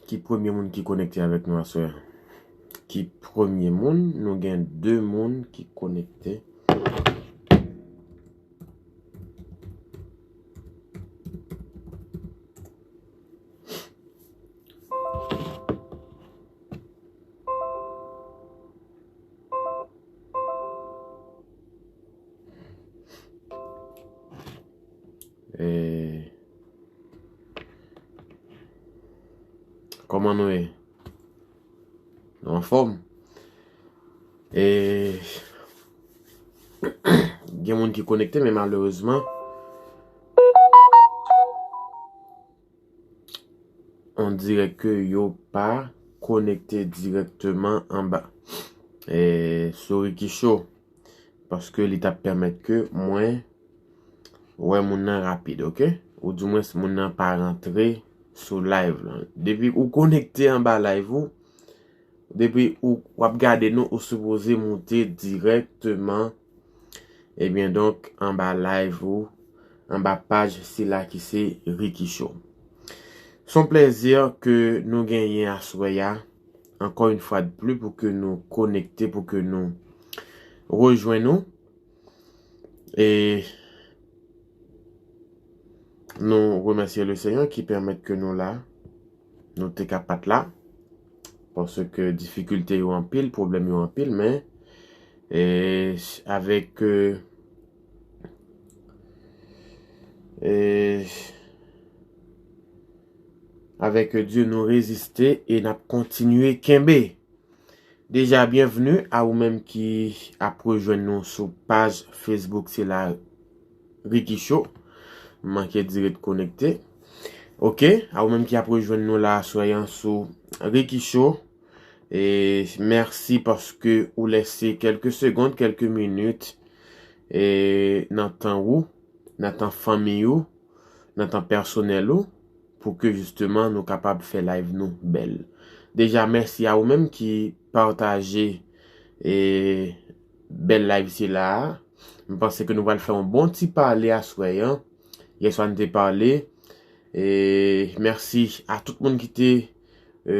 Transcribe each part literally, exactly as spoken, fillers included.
Ki premye moun ki konekte avèk nou aswè a? Ki premye moun? Nou gen de moun ki konekte. E, kòman nou ye? Nou anfòm? E, gen moun ki konekte, men malerezman, on dirè ke yo pa konekte dirèkteman anba, e, sou Ricky Show. Paske li t ap pèmèt ke mwen wè moun nan rapid, oke? Ou dimwens moun nan pa rantre sou live lan. Depi ou konekte anba live ou, depi ou, w ap gade nou, ou sipoze moute dirèkteman, ebyen donk, anba live ou, anba paj sila ki se Ricky Show. Se yon plèzi ke nou genyen aswè a, encore une fois de plus, pou ke nou konekte, pou ke nou rejwenn nou. E nou remèsye le Senyè ki pèmèt ke nou la, nou te ka pa t la, paske difikilte yo anpil, pwoblèm yo anpil, men, e, avèk, e, e, avèk Dye, nou reziste e n ap kontinye kenbe. Deja, byenvni a ou menm ki ap rejwenn nou sou paj Facebook, se la Ricky Show. M manke di ret konekte. Oke, a ou menm ki ap rejwenn nou la aswè an sou Ricky Show. E mèsi paske ou lese kèlke segonn, kèlke minit, e nan tan ou, nan tan fanmi ou, nan tan pèsonèl ou, pou ke jisteman nou kapab fè live nou bèl. Deja, mèsi a ou menm ki pataje, e, bèl live sila a. M panse ke nou pral fè yon bon ti pale aswè an. Yèswa n te pale. E mèsi a tout moun ki te, e,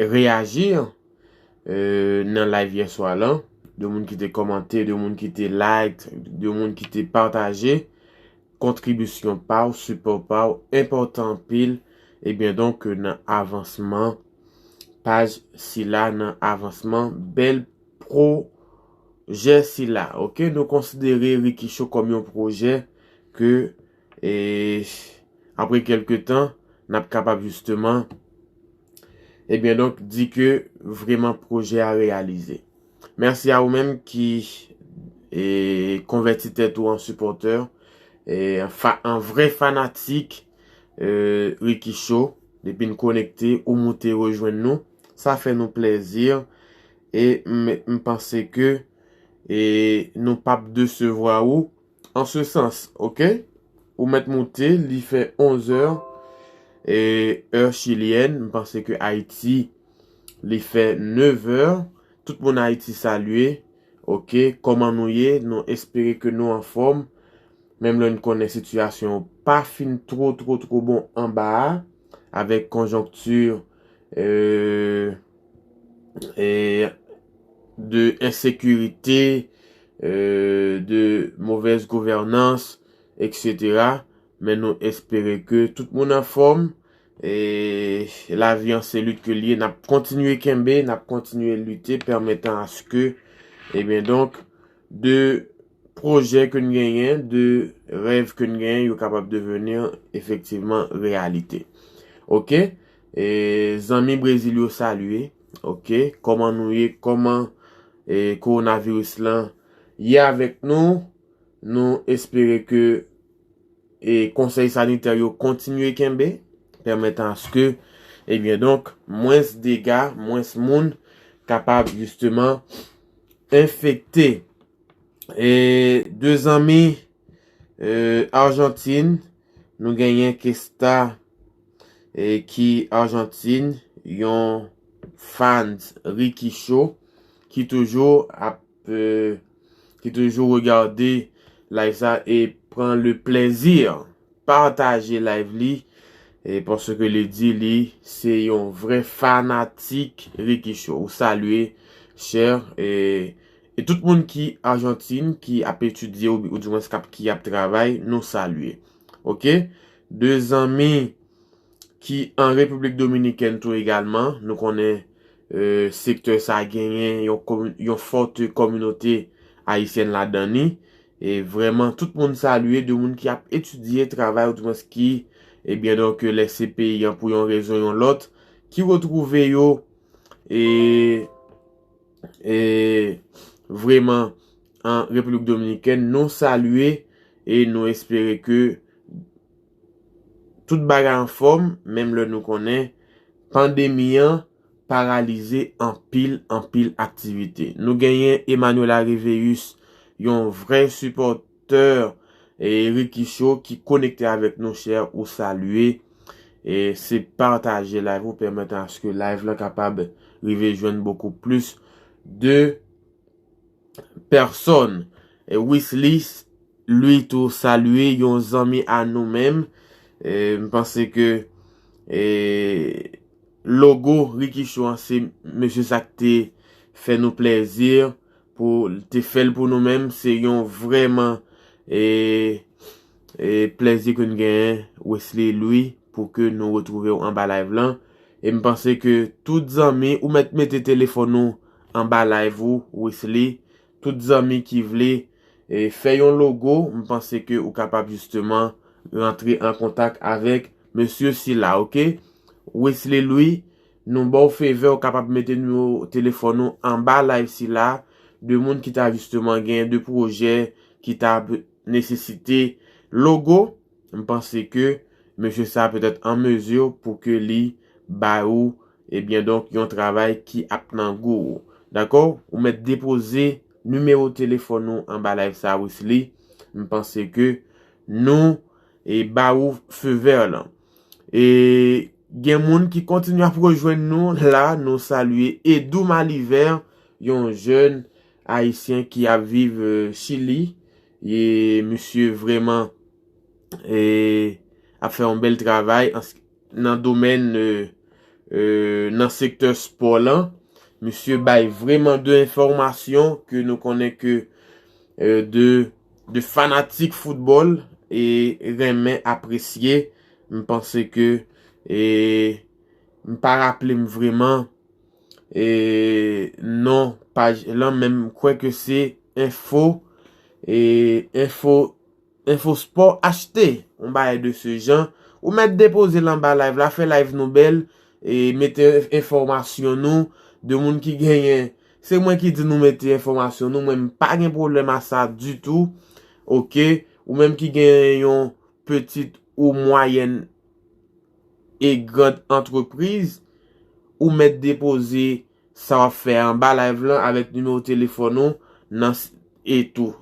reyaji, e, nan live yèswa lan. De moun ki te kòmante, de moun ki te like, de moun ki te pataje. Kontribisyon pa w, sipò pa w, enpòtan anpil. Ebyen donk, nan avansman paj sila, nan avansman bèl pwojè sila. Oke, nou konsidere Ricky Show kòm yon pwojè ke, e, apre kèlke tan, n ap kapab jisteman, ebyen donk, di ke vrèman pwojè a reyalize. Mèsi a ou menm ki, e, konvèti tèt ou an sipòtè, e, an fa-, an vrè fanatik, e, Ricky Show. Depi n konekte, ou moute rejwenn nou. Sa fè nou plèzi. E m, m panse ke, e, nou p ap desevwa ou. An se sans, oke? Ou mèt moute, li fè onz è, e, è chilyèn. M panse ke Ayiti, li fè nèf è. Tout moun Ayiti salye. Oke, kòman nou ye? Nou espere ke nou anfòm. Menm lè n konnen sitiyasyon pa fin two, two, two bon anba a, avèk konjonkti, e, e, de ensekirite, e, de movèz gouvènans, etsetera. Men nou espere ke tout moun anfòm. E lavi an se lit ke l ye. N ap kontinye kenbe, n ap kontinye lite, pèmètan aske, ebyen donk, de pwojè ke n genyen, de rèv ke n genyen, yo kapab deveni efektivman reyalite. Oke? E zanmi Brezil yo salye. Oke? Kòman nou ye? Kòman, e, kowonaviris lan ye avèk nou? Nou espere ke, e, konsèy sanitè yo kontinye kenbe, pèmètan aske, ebyen donk, mwens dega, mwens moun kapab jisteman enfekte. E de zanmi, e, Ajantin, nou genyen Kesta, e, ki Ajantin, yon fans Ricky Show, ki toujou ap, e, ki toujou regade live sa e pran le plèzi pataje live li, E paske li di li se yon vrè fanatik Ricky Show. Ou salye, chè, e, e tout moun ki Ajantin, ki ap etidye ou, ou dimwens k ap, ki ap travay, nou salye. Oke? De zanmi ki an Repiblik Dominikèn tou egalman, nou konnen, e, sektè sa genyen yon komi-, yon fòt kominote ayisyèn ladan li. E vrèman, tout moun salye, de moun ki ap etidye, travay, ou dimwens ki, ebyen, donk, lèse peyi an pou yon rezon, yon lòt, ki retwouve yo, e, e, vrèman, an Repiblik Dominikèn, nou salye e nou espere ke tout bagay anfòm, menm lè nou konnen pandemi an paralize anpil, anpil aktivite. Nou genyen Emmanuela Reveus, yon vrè sipòtè, e, Ricky Show ki konekte avèk nou, chè, ou salye. E se pataje live ou pèmèt aske live lan kapab rive jwenn bokou plis de pèsòn. E Wesley, li tou, salye yon zanmi a nou menm. E, m panse ke, e, logo Ricky Show an, se mesye sa k te fè nou plèzi pou l te fè l pou nou menm. Se yon vrèman, e, e, plèzi ke n genyen, Wesley Louis, pou ke nou retwouve w anba live lan. E m panse ke tout zanmi, ou mèt mete telefòn ou anba live ou, Wesley. Tout zanmi ki vle, e, fè yon logo, m panse ke ou kapab jisteman rantre an kontak avèk mesye sila, oke? Wesley Louis, nou ba w favè, ou kapab mete nimewo telefòn ou anba live sila, de moun ki ta jisteman gen de pwojè ki ta p-, nesesite logo. M panse ke mesye sa petèt an mezi pou ke li ba ou, ebyen donk, yon travay ki ap nan gou ou. Dakò? Ou mèt depoze nimewo telefòn ou anba live sa, Wesley. M panse ke nou, e, ba ou feu vert lan. E gen moun ki kontinye ap rejwenn nou la, nou salye Edou Malivert, yon jèn ayisyen ki ap viv, e, Chili. E misye vrèman, e, ap fè yon bèl travay an s-, nan domèn, e, e, nan sektè spò lan. Misye bay vrèman de enfòmasyon ke nou konnen ke, e, de, de fanatik foutbòl e renmen apresye. M panse ke, e, m pa raple m vrèman, e, non paj lan, men m kwè ke se enfo, e, enfo, enfo spò achte, yon bagay de se jan. Ou mèt depoze l anba live la, fè live nou bèl, e mete enfòmasyon nou, de moun ki genyen. Se mwen ki di nou mete enfòmasyon nou, mwen m pa gen pwoblèm a sa ditou, oke? Ou menm ki gen yon pitit ou mwayèn e grand antrepriz, ou mèt depoze sa w ap fè anba live lan avèk nimewo telefòn ou nan s-, e tou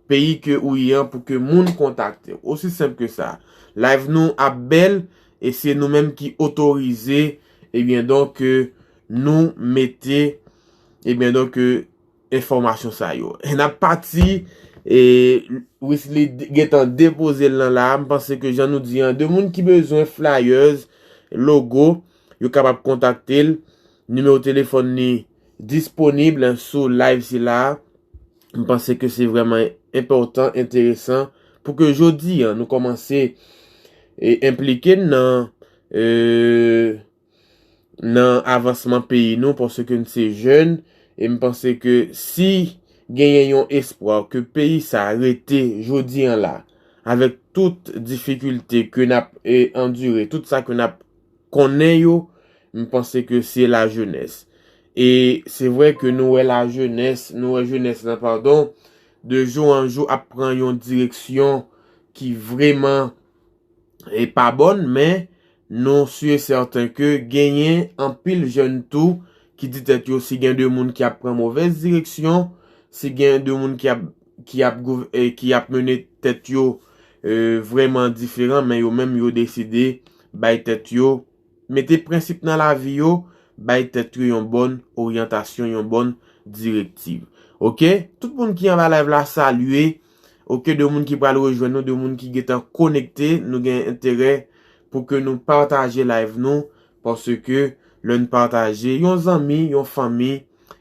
peyi ke ou ye an pou ke moun kontakte w. Osi senp ke sa. Live nou ap bèl e se nou menm ki otorize, ebyen donk, ke nou mete, ebyen donk, ke enfòmasyon sa yo. E n ap pati, e Wesley d-, gentan depoze l nan la. M panse ke jan nou di an, de moun ki bezwen flyers, logo, yo kapab kontakte l. Nimewo telefòn li disponib sou live sila. M panse ke se vrèman enpòtan, enteresan, pou ke jodi an, nou kòmanse, e, enplike n nan, e, nan avansman peyi nou, paske n se jèn, e m panse ke si genyen yon espwa ke peyi sa rete jodi an la, avèk tout difikilte ke n ap, e, andire, tout sa ke n ap konnen yo, m panse ke se lajenès. E se vre ke nou wè lajenès, nou wè jenès lan, padon, de jou an jou ap pran yon direksyon ki vrèman, e, pa bòn, men nou si e sèten ke genyen anpil jèn tou ki di tèt yo si gen de moun ki ap pran movèz direksyon, si gen de moun ki ap, ki ap gouv-, e, ki ap mennen tèt yo, e, vrèman diferan, men yo menm yo deside bay tèt yo, mete prensip nan lavi yo, bay tèt yo yon bòn oryantasyon, yon bòn direktiv. Oke? Tout moun ki anba live la, salye. Oke, de moun ki pral rejwenn nou, de moun ki gentan konekte, nou gen enterè pou ke nou pataje live nou, paske lè n pataje, yon zanmi, yon fanmi,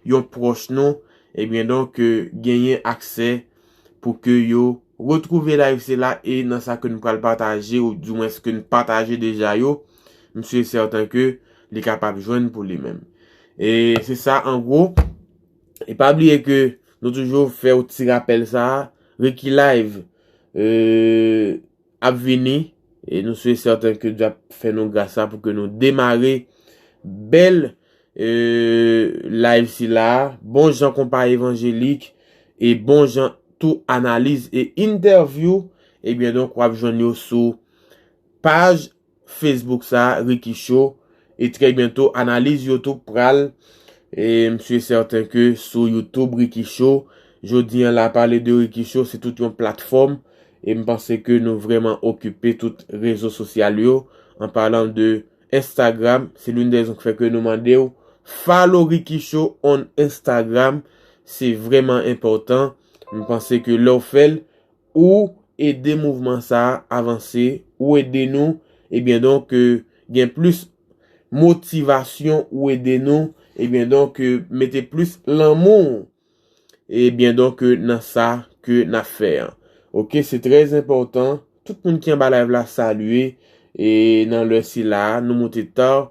yon pwòch nou, ebyen donk, eh, genyen aksè pou ke yo retwouve live sila e nan sa ke n pral pataje, ou dimwens ke n pataje deja yo, m si e sèten ke li kapab jwenn pou li menm. E se sa, an gwo. E pa bliye ke nou toujou fè yon ti rapèl sa a, Ricky Live, eh, ap vini. E nou si e sèten ke Dye ap fè nou gras la pou ke nou demare bèl, eh, live sila a. Bon jan konpa evanjelik e bon jan tou analiz e entèvyou. Ebyen donk, w ap jwenn yo sou paj Facebook sa, Ricky Show. E trè byento, analiz yo tou pral. E m si e sèten ke sou YouTube, Ricky Show. Jodi an la, pale de Ricky Show, se tout yon platfòm. E m panse ke nou vrèman okipe tout rezo sosyal yo. An palan de Instagram, se l'une des raisons ki fè ke nou mande w follow Ricky Show on Instagram. Se vrèman enpòtan. M panse ke lè w fè l, ou ede mouvman sa a avanse, ou ede nou, ebyen donk, eh, gen plis motivasyon, ou ede nou, ebyen donk, eh, mete plis lanmou, ebyen donk, eh, nan sa ke n ap fè an. Oke, se trè enpòtan. Tout moun ki anba live la salye, e nan lè sila a, nou moute ta,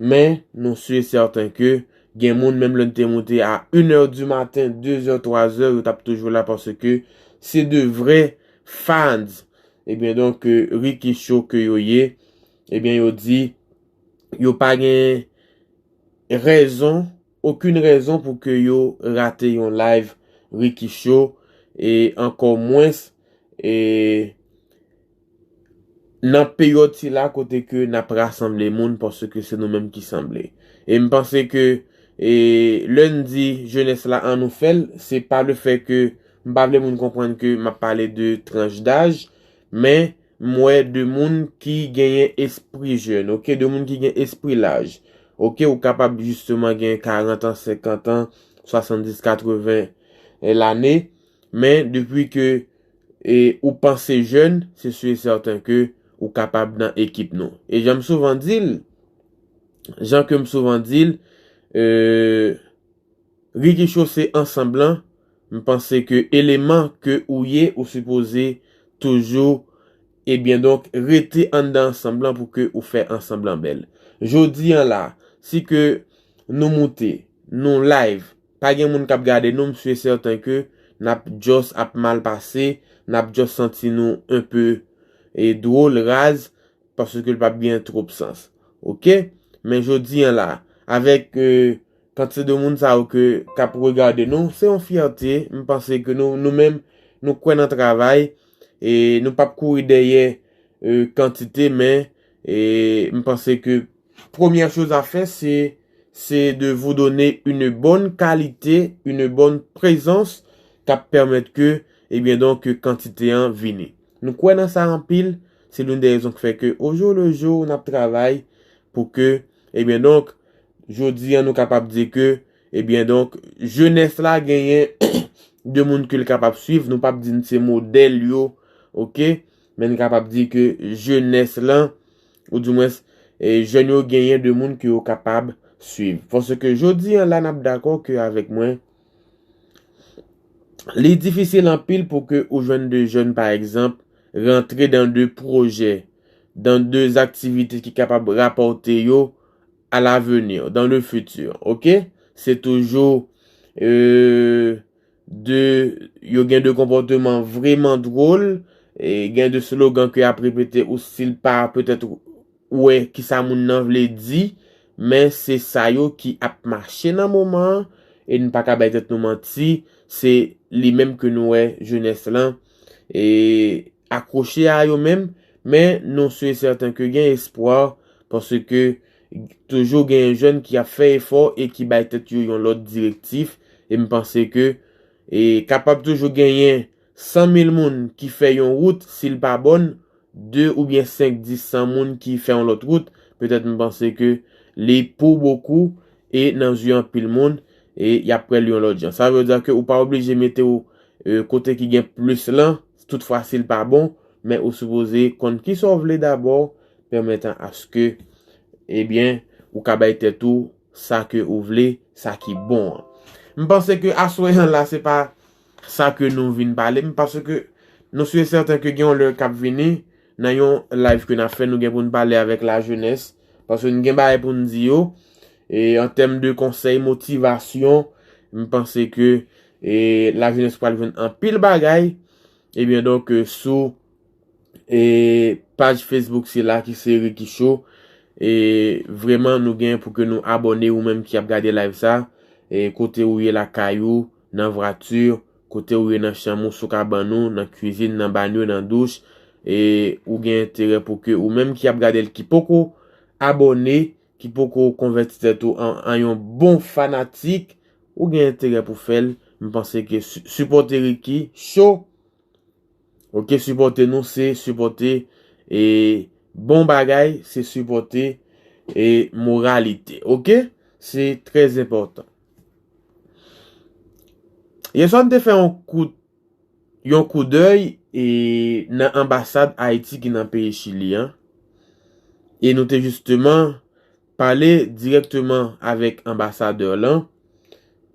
men nou si e sèten ke gen moun, menm lè n te moute a inè di maten, dezè, twazè, yo t ap toujou la paske se de vrè fans. Ebyen, donk, eh, Ricky Show ke yo ye. Ebyen, yo di, yo pa gen rezon, okenn rezon pou ke yo rate yon live Ricky Show, e ankò mwens, e nan peryòd sila kote ke n ap rasanble moun paske se nou menm ki sanble. E m panse ke, e lè n di jenès la ann nou fè l, se pa le fè ke m pa vle moun konprann ke m ap pale de tranch daj, men m wè de moun ki genyen espri jèn, oke, de moun ki gen espri laj. Oke, ou kapab jisteman gen karant an, senkant an, swasanndis, katreven lane, men depi ke, e, ou panse jèn, se si e sèten ke ou kapab nan ekip nou. E jan m souvan di l, jan ke m souvan di l, e, Ricky Show se ansanm lan, m panse ke eleman ke ou ye, ou sipoze toujou, ebyen donk, rete anndan ansanm lan pou ke ou fè ansanm lan bèl. Jodi an la, si ke nou moute, nou live, pa gen moun k ap gade nou, m si e sèten ke n ap just ap mal pase, n ap just santi nou enpe, e, dwòl, raz, paske l p ap gen twòp sans. Oke? Men jodi an la, avèk, e, kantite de moun sa yo ke, k ap regade nou, se yon fyète. M panse ke nou, nou menm, nou kwè nan travay, e nou p ap kouri dèyè, e, kantite, men, e, m panse ke premyè choz a fè, se, se de vous donner une bonne qualité, une bonne présence, k ap pèmèt ke, ebyen donk, ke kantite an vini. Nou kwè nan sa anpil, se l'une des raisons ki fè ke au jour le jour, n ap travay pou ke, ebyen donk, jodi an nou kapab di ke, ebyen donk, jenès la genyen de moun ke l kapab swiv, nou p ap di n se modèl yo, oke? Men n kapab di ke jenès lan, ou dimwens, e, jèn yo genyen de moun ke yo kapab swiv. Paske jodi an la, n ap dakò ke avèk mwen, li difisil anpil pou ke ou jwenn de jèn, pa egzanp, rantre dan de pwojè, dan de aktivite ki kapab rapòte yo à l'avenir, dans le futur, oke? Se toujou, e, de, yo gen de konpòteman vrèman dwòl, e gen de slogan ke y ap repete ou si l pa petèt wè kisa moun nan vle di, men se sa yo ki ap mache nan moman an, e n pa ka bay tèt nou manti, se li menm ke nou wè jenès lan, e akwoche a yo menm, men nou si e sèten ke gen espwa, paske toujou gen jèn ki ap fè efò e ki bay tèt yo yon lòt direktif, e m panse ke, e kapab toujou genyen san mil moun ki fè yon wout, si l pa bòn, de oubyen senk, dis, san moun ki fè yon lòt wout, petèt m panse ke li pou bokou e nan zye anpil moun, e y ap wè l yon lòt jan. Sa vle di ke ou pa oblije mete w, e, kote ki gen plis lan, toutfwa si l pa bon, men ou sipoze konn kisa w vle dabò, pèmèt aske, ebyen, ou ka bay tèt ou sa ke ou vle, sa ki bon an. M panse ke aswè an la, se pa sa ke nou vin pale, m, paske nou si e sèten ke gen yon lè k ap vini, nan yon live ke n ap fè, nou gen pou n pale avèk lajenès, paske n gen bagay pou n di yo, e an tèm de konsèy, motivasyon, m panse ke, e, lajenès pral jwenn anpil bagay, ebyen, donk, e, sou e paj Facebook sila ki se Ricky Show. E vrèman, nou gen pou ke nou abòne, ou menm ki ap gade live sa, e kote ou ye lakay ou, nan vwati, kote ou ye nan chanm ou, sou kabann ou, nan kwizin, nan banyo, nan douch, e ou gen enterè pou ke ou menm ki ap gade l, ki poko abòne, ki poko konvèti tèt ou an, an yon bon fanatik, ou gen enterè pou fè l. M panse ke si-, sipòte Ricky Show, oke, sipòte nou, se sipòte, e, bon bagay, se sipòte, e, moralite, oke? Se trè enpòtan. Yè swa, n te fè yon kout, yon koudèy, e, nan anbasad Ayiti ki nan peyi Chili an. E nou te jisteman pale dirèkteman avèk anbasadè lan,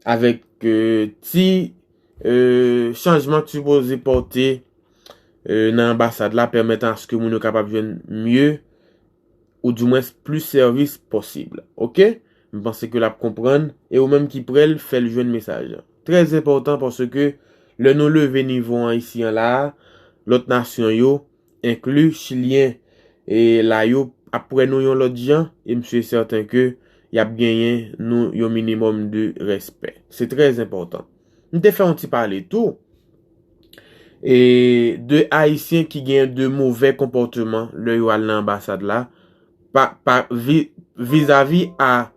avèk, e, ti, e, chanjman k sipoze pòte, e, nan anbasad la, pèmèt aske moun yo kapab jwenn mye, ou dimwens plis sèvis posib. Oke? M panse ke l ap konprann, e ou menm ki prè l, fè l jwenn mesaj lan. Trè enpòtan paske lè nou leve nivo an isi an la a, lòt nasyon yo, enkli Chilyen, e la yo ap wè nou yon lòt jan, e m si e sèten ke y ap genyen nou yon minimòm de respè. Se trè enpòtan. M te fè yon ti pale tou, e, de Ayisyen ki gen de movè konpòteman lè yo al nan anbasad la, pa, pa, vi-, vizavi a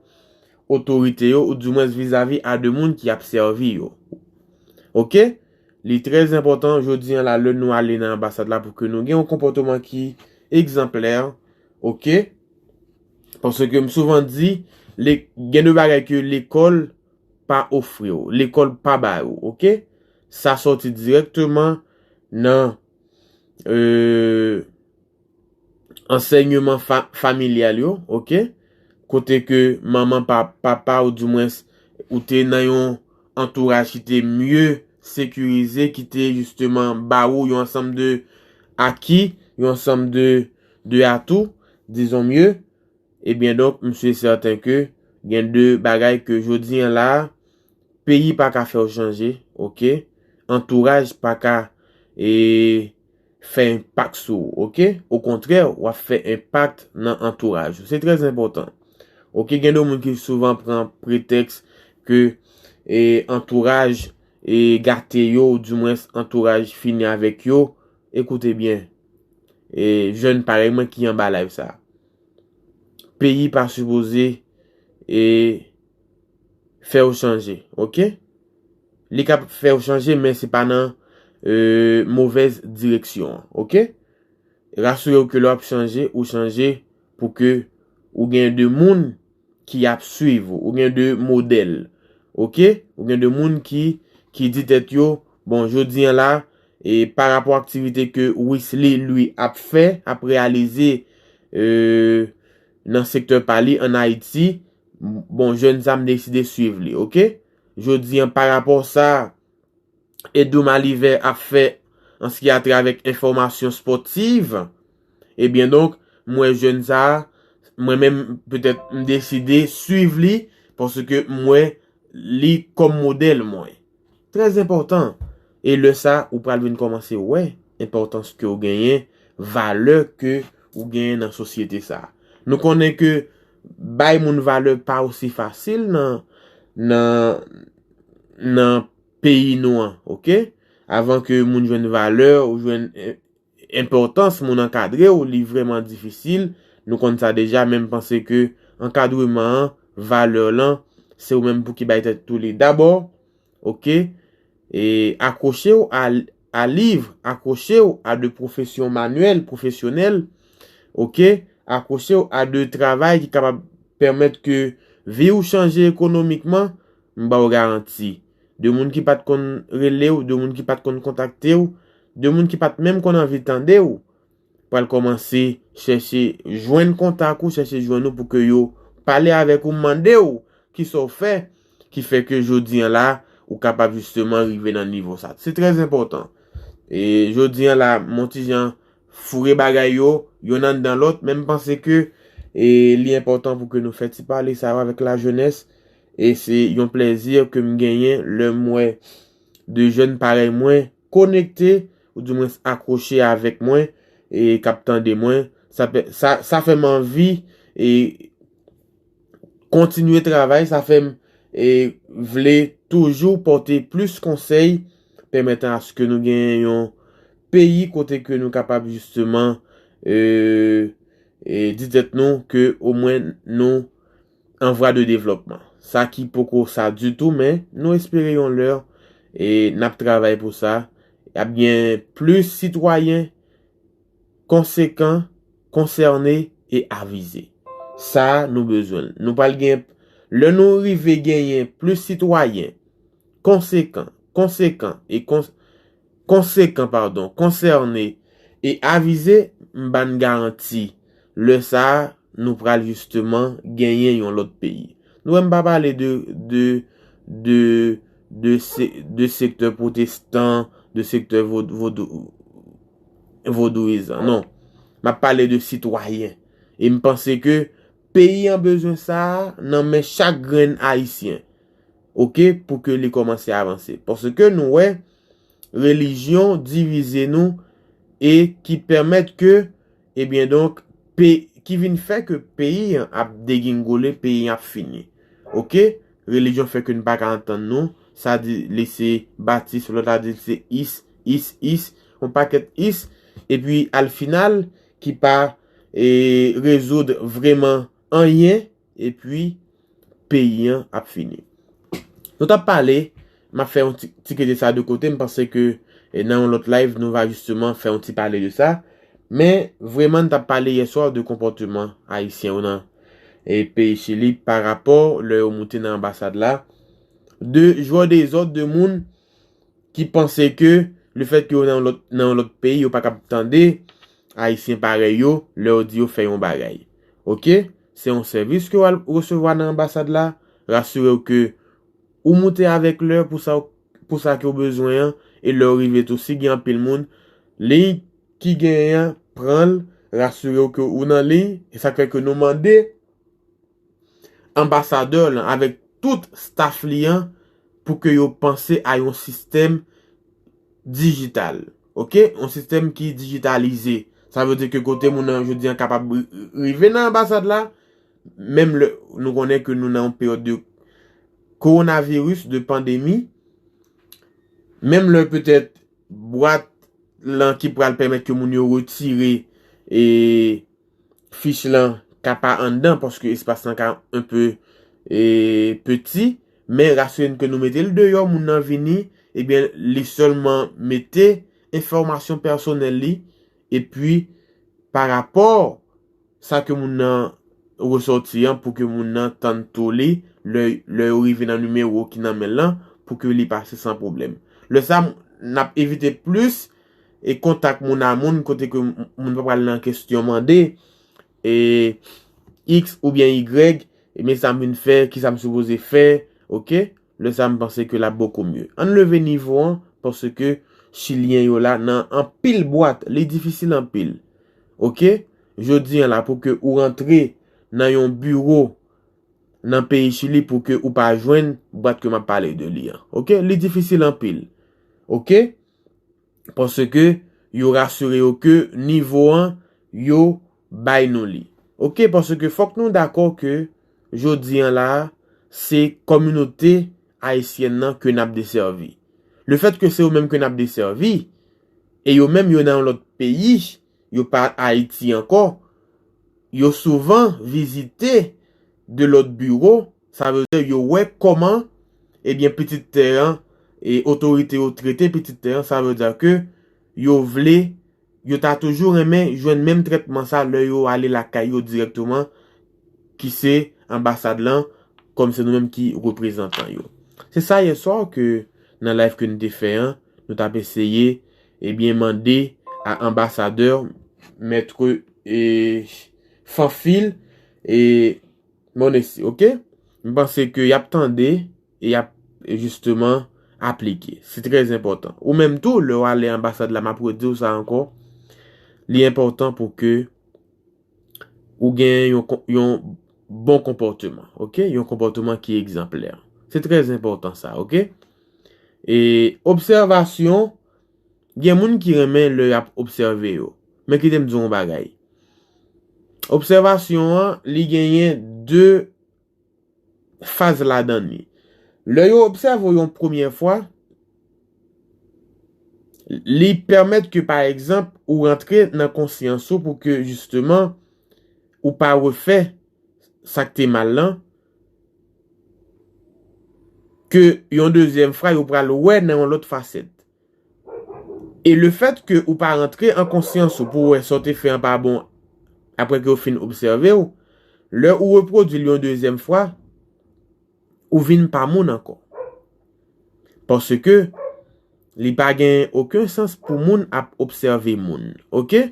otorite yo, ou dimwens vizavi a de moun ki ap sèvi yo. Oke? Li trè enpòtan jodi an la, lè nou ale nan anbasad la, pou ke nou gen yon konpòteman ki egzanplè, oke? Paske m souvan di, le-, gen de bagay ke lekòl pa ofri w, lekòl pa ba ou, oke? Sa sòti dirèkteman nan, e, ansèyman fa-, familyal yo, oke? Kote ke manman, pa-, papa, ou dimwens, ou te nan yon antouraj ki te mye sekirize, ki te jisteman ba ou yon ansanm de aki, yon ansanm de, de atou, dizon mye, ebyen, donk, m si e sèten ke gen de bagay ke jodi an la, peyi pa ka fè w chanje, oke? Antouraj pa ka, e, fè enpak sou ou, oke? Okontrè, w ap fè enpak nan antouraj ou. Se trè enpòtan. Oke, gen de moun ki souvan pran pretèks ke, e, antouraj, e, gate yo, ou dimwens antouraj fini avèk yo. Ekoute byen, e, jèn parèy mwen ki anba live sa. Peyi pa sipoze, e, fè w chanje, oke? Li ka fè w chanje, men se pa nan, e, movèz direksyon an, oke? Rasire w ke lè w ap chanje, ou chanje pou ke ou gen de moun ki ap swiv ou, ou gen de modèl, oke? Ou gen de moun ki, ki di tèt yo, bon, jodi an la, e pa rapò aktivite ke Wisly, li, ap fè, ap reyalize, e, nan sektè pa li ann Ayiti, bon, jèn sa m deside swiv li, oke? Jodi an, pa rapò sa, Edou Malivè ap fè an se ki a travè enfòmasyon spòtiv, ebyen, donk, m wè jèn sa a, mwen menm, petèt, m deside swiv li, paske m wè li kòm modèl mwen. Trè enpòtan. E lè sa, ou pral vin kòmanse wè enpòtans ke w genyen, valè ke ou genyen nan sosyete sa a. Nou konnen ke bay moun valè pa osi fasil nan, nan, nan peyi nou an, oke? Avan ke moun jwenn valè ou jwenn, e, enpòtans, moun ankadre w, li vrèman difisil. Nou konn sa deja, men m panse ke ankadreman an, valè lan, se ou menm pou ki bay tèt ou li dabò, oke? E akwoche w a, a liv, akwoche w a de pwofesyon manyèl, pwofesyonèl, oke? Akwoche w a de travay ki kapab pèmèt ke vi w chanje ekonomikman, m ba w garanti. De moun ki pa t konn rele w, de moun ki pa t konn kontakte w, de moun ki pa t menm konn anvi tande w, pral kòmanse chèche jwenn kontak ou, chèche jwenn ou pou ke yo pale avèk ou, mande w kisa w fè, ki fè ke jodi an la, ou kapab jisteman rive nan nivo sa. Se trè enpòtan. E jodi an la, m on ti jan foure bagay yo, yonn anndan lòt, men m panse ke e li enpòtan pou ke nou fè ti pale sa yo avèk lajenès. E se yon plèzi ke m genyen lè m wè de jèn parèy mwen konekte, oudimwens akwoche avèk mwen, e k ap tande mwen. Sa, sa, sa fè m anvi e kontinye travay, sa fè m e vle toujou pòte plis konsèy, pèmètan aske nou genyen yon peyi kote ke nou kapab jisteman e, e di tèt nou ke omwen nou an vwa de devlòpman. Sa ki poko sa ditou, men nou espere yon lè e n ap travay pou sa. Y ap gen plis sitwayen konsekan, konsène e avize. Sa nou bezwen. Nou pral gen, lè nou rive genyen plis sitwayen konsekan, konsekan e kons, konsekan, padon, konsène e avize, m ba n garanti lè sa a nou pral jisteman genyen yon lòt peyi. Nou wè m pa pale de de de de se, de sektè pwotestan, de sektè vodou, vodouyizan. Non. M ap pale de sitwayen. E m panse ke peyi an bezwen sa a nan men chak grenn ayisyen. Oke, pou ke li kòmanse avanse. Paske nou wè relijyon divize nou e ki pèmèt ke, ebyen donk, pe, ki vin fè ke peyi an ap degingole, peyi an ap fini. Oke? Relijyon fè ke n pa ka antann nou. Sa di li se batis, lòt la di li se is, is, is, yon pakèt is. Epi al final, ki pa e, rezoud vrèman anyen, epi peyi an ap fini. Nou t ap pale, m ap fè yon ti, ti kite sa de kote, m panse ke e, nan yon lòt live, nou va jisteman fè yon ti pale de sa. Men, vrèman, n t ap pale yè swa de konpòteman ayisyen yo nan e, peyi Chili pa rapò lè yo moute nan anbasad la. De jwè dezòd, de moun ki panse ke lefèt ke yo nan yon lòt, nan yon lòt peyi, yo pa kab tande ayisyen parèy yo lè yo di yo fè yon bagay. Oke? Se yon sèvis ke w al resevwa nan anbasad la. Rasire w ke ou moute avèk lè pou sa, pou sa ke w bezwen an, e lè w rive tou, si gen anpil moun, liy ki genyen an, pran l, rasire w ke ou nan liy, e sa k fè ke nou mande anbasadè lan avèk tout staff li an pou ke yo panse a yon sistèm dijital. Oke? Yon sistèm ki dijitalize. Sa vle di ke kote moun nan jodi an kapab ri-, rive nan anbasad la, menm lè nou konnen ke nou nan yon peryòd de kowonaviris, de pandemi, menm lè petèt bwat lan ki pral pèmèt ke moun yo retire e fich lan ka pa anndan paske espas lan ka un peu e peti, men rasire n ke nou mete l deyò, moun nan vini, ebyen li sèlman mete enfòmasyon pèsonèl li, epi pa rapò sa ke moun nan resòti an pou ke moun nan tann tou li lè, lè yo rive nan nimewo ki nan men l lan pou ke li pase san pwoblèm. Lè sa, n ap evite plis e kontak moun a moun kote ke moun pa pral nan kesyon mande e X oubyen Y, men sa m vin fè, kisa m sipoze fè, oke? Lè sa m panse ke l ap bokou mye. Ann leve nivo an, paske Chilyen yo la nan anpil bwat, li difisil anpil. Oke? Jodi an la, pou ke ou rantre nan yon biwo nan peyi Chili pou ke ou pa jwenn bwat ke m ap pale de li an. Oke? Li difisil anpil. Oke? Paske yo rasire yo ke nivo an, yo bay nou li. Oke? Paske fòk nou dakò ke jodi an la, se kòminote ayisyèn nan ke n ap desèvi. Lefèt ke se yo menm ke n ap desèvi, e yo menm yo nan yon lòt peyi, yo pa Ayiti ankò, yo souvan vizite de lòt biwo, sa vle di yo wè kòman, ebyen, pitit tè an, e otorite yo trete pitit tè an, sa vle di ke yo vle, yo ta toujou renmen jwenn menm trètman sa lè yo ale lakay yo dirèkteman, ki se anbasad lan, kòm se nou menm ki reprezantan yo. Se sa yè swa ke nan live ke n te fè an, nou t ap eseye, ebyen, mande a anbasadè Mèt e Fanfil e Monesi, oke? M panse ke y ap tande e y ap jisteman aplike. Se trè enpòtan. Ou menm tou, lè w ale anbasad la, m ap redi w sa ankò, li enpòtan pou ke ou gen yon, yon bon konpòteman, oke? Yon konpòteman ki egzanplè. Se trè enpòtan sa, oke? E obsèvasyon, gen moun ki renmen lè y ap obsève yo. Men kite m di w yon bagay. Obsèvasyon an, li genyen de faz ladan li. Lè yo obsève w yon premyè fwa, li pèmèt ke, pa egzanp, ou rantre nan konsyans ou pou ke, jisteman, ou pa refè sa k te mal lan, ke yon dezyèm fwa, yo pral wè nan yon lòt fasèt. E lefèt ke ou pa rantre an konsyans ou pou wè sa w te fè an pa bon apre ke yo fin obsève w, lè ou repwodui l yon dezyèm fwa, ou vin pa moun ankò. Paske li pa gen okenn sans pou moun ap obsève moun, oke?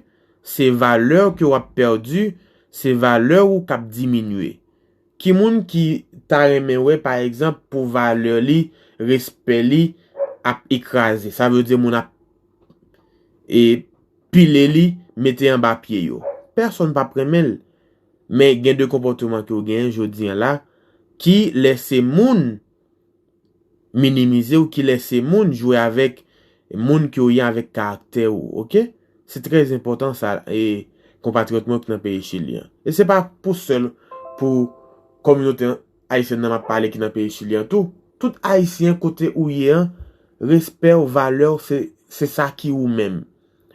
Se valè ke w ap pèdi, se valè ou k ap diminye. Ki moun ki ta renmen wè, pa egzanp, pou valè li, respè li ap ekraze? Sa vle di moun ap e pile li, mete anba pye yo. Pèsonn p ap renmen l. Men gen de konpòteman ke w genyen jodi a la ki lèse moun minimize w, ki lèse moun jwe avèk moun ke w ye, avèk karaktè ou, oke? Se trè enpòtan sa, e konpatriyòt mwen ki nan peyi Chili an. E se pa pou sèl pou kominote ayisyèn nan m ap pale ki nan peyi Chili an tou. Tout Ayisyen kote ou ye an, respè w, valè w, se, se sa ki ou menm.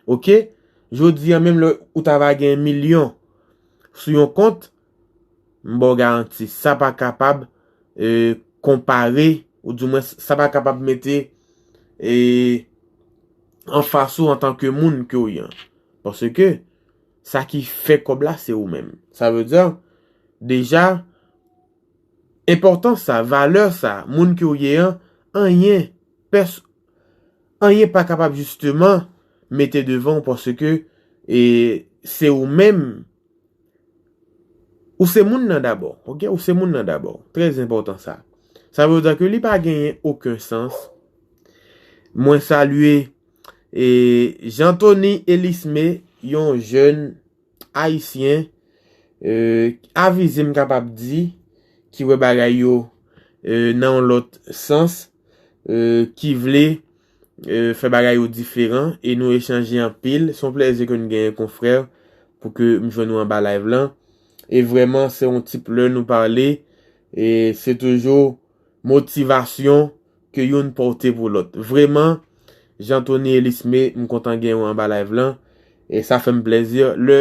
Oke? Jodi a menm lè ou ta va gen milyon sou yon kont, m ba w garanti, sa pa kapab, e, konpare, oudimwen sa pa kapab mete, e, anfas ou antanke moun ke w ye an. Paske sa ki fè kòb la, se ou menm. Sa vle di, deja, enpòtans sa, valè sa, moun ke w ye an, anyen, pès-, anyen pa kapab jisteman mete devan w paske, e, se ou menm. Ou se moun nan dabò, oke? Ou se moun nan dabò. Trè enpòtan sa. Sa vle di ke li pa genyen okenn sans. Mwen salye, e, Jean Tony Elisme, yon jèn ayisyen, e, avize m kapab di, ki wè bagay yo, e, nan yon lòt sans, e, ki vle, e, fè bagay yo diferan, e nou echanje anpil. Se yon plèzi ke n genyen, konfrè, pou ke m jwenn ou anba live lan. E vrèman, se yon tip lè nou pale, e se toujou motivasyon ke youn pòte pou lòt. Vrèman, Jean Tony Elisme, m kontan genyen w anba live lan. E sa fè m plèzi. Lè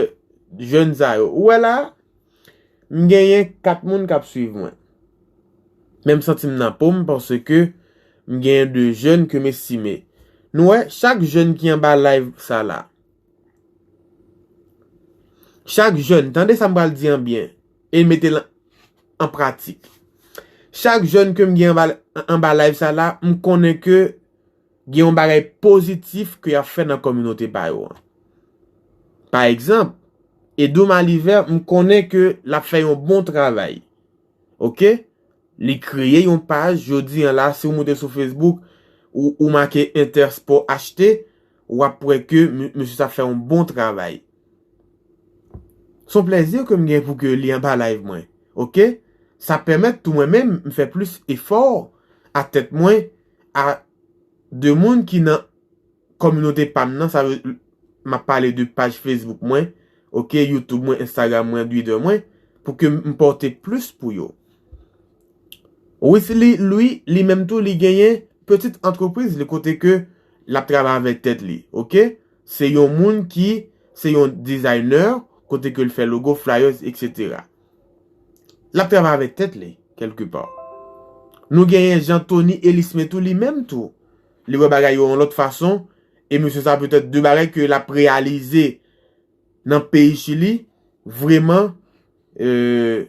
jèn sa yo, ou wè la, m genyen kat moun k ap swiv mwen. Men m santi m nan po m paske m genyen de jèn ke m estime. Nou wè, chak jèn ki anba live sa la, chak jèn, tande sa m pral di an byen, e mete l an pratik. Chak jèn ke m gen anba, anba live sa la, m konnen ke gen yon bagay pozitif ke y ap fè nan kominote pa yo an. Pa egzanp, Edou Malivè, m konnen ke l ap fè yon bon travay. Oke? Li kreye yon paj, jodi an la, si w moute sou Facebook, ou, ou make Intersport achte, w ap wè ke m-, mesye sa fè yon bon travay. Se yon plèzi ke m gen pou ke li anba live mwen. Oke? Sa pèmèt tou mwen menm, m fè plis efò a tèt mwen, a de moun ki nan kominote pa m nan, sa vle, m ap pale de paj Facebook mwen, oke, YouTube mwen, Instagram mwen, Twitter mwen, pou ke m pòte plis pou yo. Wesley Louis, li menm tou, li genyen pitit antrepriz li kote ke l ap travay avèk tèt li, oke? Se yon moun ki, se yon designer, kote ke l fè logo, flyers, etsetera. L ap travay avèk tèt li, kèlkepa. Nou genyen Jean Tony Elisme tou, li menm tou. Li wè bagay yo yon lòt fason, e mesye sa petèt de bagay ke l ap reyalize nan peyi Chili, vrèman, e,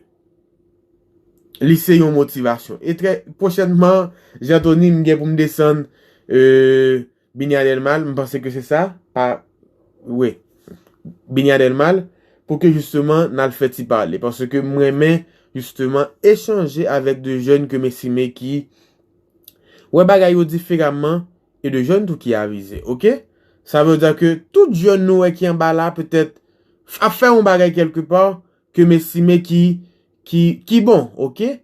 li se yon motivasyon. E trè pwochènman, Jean Tony, m gen pou m desann, e, Binia Del Mal, m panse ke se sa, pa, wi. Binya Del Mal, pou ke jisteman n al fè ti pale. Paske m renmen jisteman echanje avèk de jèn ke m estime ki wè bagay yo diferaman e de jèn tou ki avize, oke? Sa vle di ke tout jèn nou wè ki anba la, petèt, ap fè yon bagay kèlkepa ke m estime ki, ki, ki bon, oke?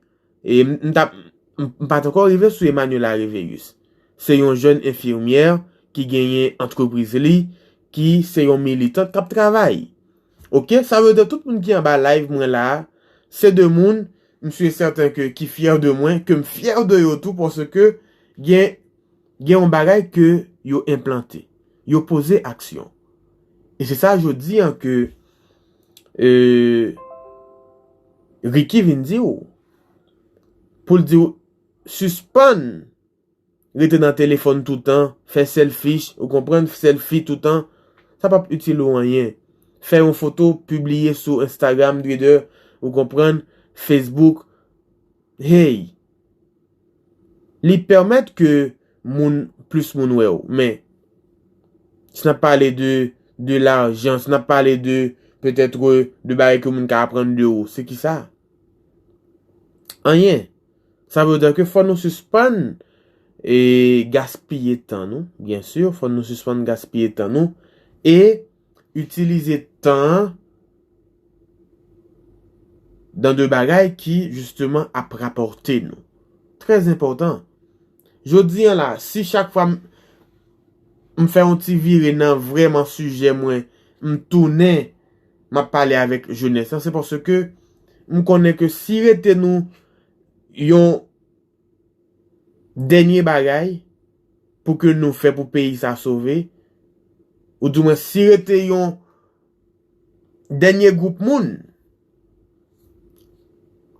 E m, m t ap, m, m pa t ankò rive sou Emmanuela Réveillus. Se yon jèn enfimyè ki genyen antrepriz li, ki se yon militant k ap travay. Oke? Sa vle di tout moun ki anba live mwen la a, se de moun, m si e sèten ke, ki fyè de mwen, ke m fyè de yo tou, paske gen, gen yon bagay ke yo enplante. Yo poze aksyon. E se sa jodi an ke, e, Ricky vin di w. Pou l di w, sispann rete nan telefòn toutan, fè selfish, ou konprann, selfie toutan, sa p ap itil ou anyen. Fè yon foto, pibliye sou Instagram, Twitter, ou konprann, Facebook. Hey! Li pèmèt ke moun, plis moun wè w. Men, si n ap pale de, de lajan, si n ap pale de, petèt, de bagay ke moun ka aprann de ou, se ki sa? Anyen. Sa vle di ke fò nou sispann e gaspiye tan nou, byen si, fò nou sispann gaspiye tan nou e itilize tan an dan de bagay ki, jisteman, ap rapòte nou. Trè enpòtan. Jodi an la, si chak fwa m, m fè yon ti vire nan vrèman sijè mwen, m tounen, m ap pale avèk jenès lan, se paske m konnen ke si rete nou yon dènye bagay pou ke nou fè pou peyi sa sove, oudimwen si rete yon dènye gwoup moun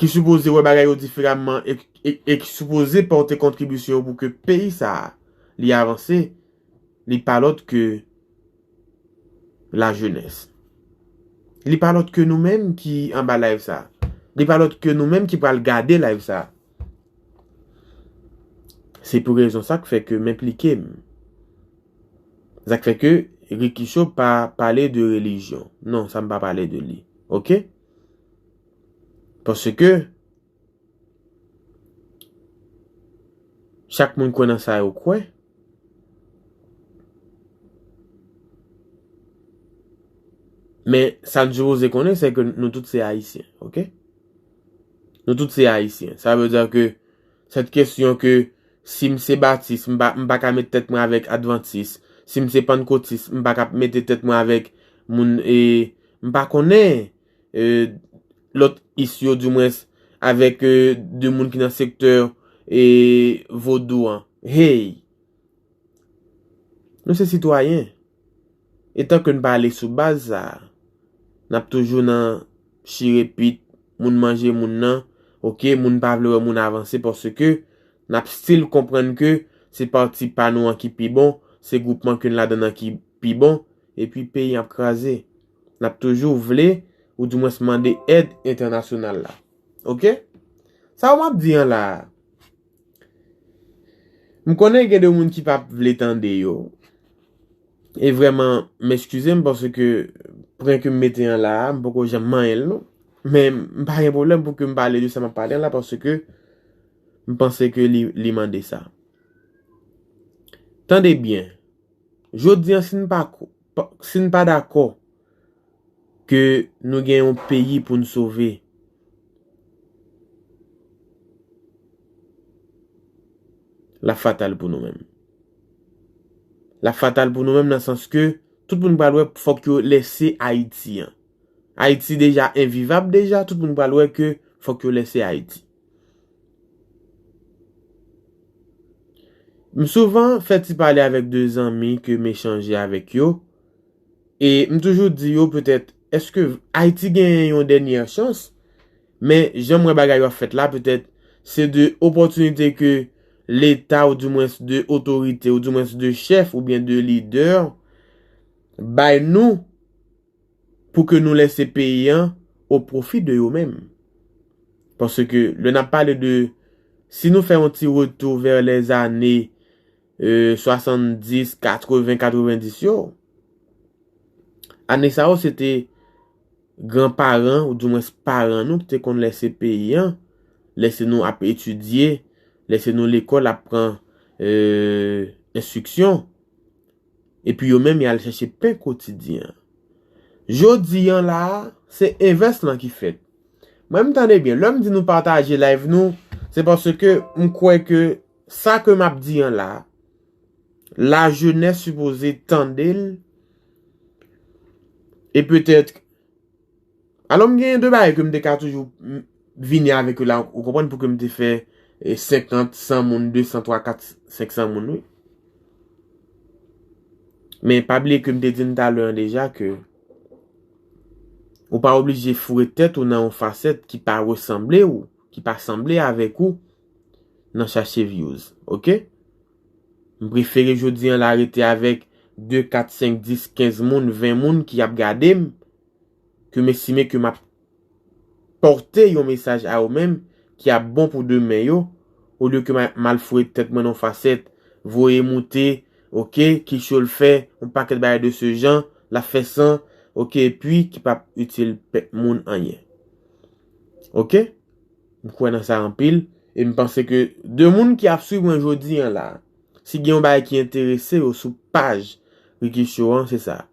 ki sipoze wè bagay yo diferaman e, e, e ki sipoze pòte kontribisyon yo pou ke peyi sa a li avanse, li pa lòt ke lajenès. Li pa lòt ke nou menm ki anba live sa. Li pa lòt ke nou menm ki pral gade live sa. Se pou rezon sa k fè ke m enplike m. Sa k fè ke Ricky Show pa pale de relijyon. Non, sa m pa pale de li. Oke? Paske chak moun kwè nan sa yo kwè. Men sa n sipoze konnen, se ke nou tout se Ayisyen, oke? Nou tout se Ayisyen. Sa vle di ke sèt kesyon ke si m se batis, m pa, m pa ka met tèt mwen avèk advantis. Si m se pannkotis, m pa ka mete tèt mwen avèk moun, e, m pa konnen, e, lòt is yo, dimwens, avèk, e, de moun ki nan sektè, e, vodou an. Hey! Nou se sitwayen. Etan ke n pa ale sou baz sa a, n ap toujou nan chire pit, moun manje moun nan, oke, moun pa vle wè moun avanse paske n ap still konprann ke se pati pa nou an ki pi bon, se gwoupman ke n ladan an ki pi bon, epi peyi an ap kraze. N ap toujou vle, oudimwens mande èd entènasyonal la. Oke? Sa w m ap di an la a, m konnen gen de moun ki p ap vle tande yo. E vrèman, m eskize m paske pwen ke m mete an la a, m poko janm manyen l non. Men m pa gen pwoblèm pou ke m pale de sa m ap pale an la paske m panse ke li, li mande sa. Tande byen. Jodi an, si n pa ko-, pa, si n pa dakò ke nou gen yon peyi pou n sove, l ap fatal pou nou menm. L ap fatal pou nou menm nan sans ke tout moun pral wè fòk yo lèse Ayiti an. Ayiti deja envivab deja, tout moun pral wè ke fòk yo lèse Ayiti. M souvan fè ti pale avèk de zanmi ke m echanje avèk yo, e m toujou di yo petèt, èske Ayiti genyen yon dènyè chans? Men jan m wè bagay yo ap fèt la, petèt se de opòtinite ke Leta, oudimwens de otorite, oudimwens de chèf oubyen de lidè bay nou pou ke nou lèse peyi an o pwofi de yo menm. Paske lè n ap pale de, si nou fè yon ti retou vè lèzane, e, swasanndis, katreven, katrevendis yo, Ane sa yo, se te granparan, oudimwens paran nou, ki te konn lèse peyi an, lèse nou ap etidye, lèse nou lekòl ap pran e, enstriksyon. Epi yo menm, y al chèche pen kotidyen an. Jodi an la a, se envès lan ki fèt. Mwen, m tande byen. Lè m di nou pataje live nou, se paske m kwè ke sa ke m ap di an la, lajenès sipoze tande l, e petèt, alò, m genyen de bagay ke m te ka toujou vini avèk yo la, ou konprann, pou ke m te fè e, senkant, san moun, de san, twa, kat, senk san moun, wi. Men pa bliye ke m te di n talè an deja ke ou pa oblije foure tèt ou nan yon fasèt ki pa resanble ou, ki pa sanble avèk ou nan chache views, oke? M prefere jodi an la rete avèk de, kat, senk, dis, kenz moun, ven moun ki ap gade m, ke m estime ke m ap pòte yon mesaj a yo menm ki ap bon pou demen yo, olye ke m a- m al foure tèt mwen nan yon fasèt, voye moute, oke, ki cho l fè, yon pakèt bagay de se jan, l ap fè san, oke, epi ki p ap itil pèp moun anyen. Oke? M kwè nan sa anpil, e m panse ke de moun ki ap swiv mwen jodi an la, si gen yon bagay ki enterese yo sou paj Ricky Show an, se sa.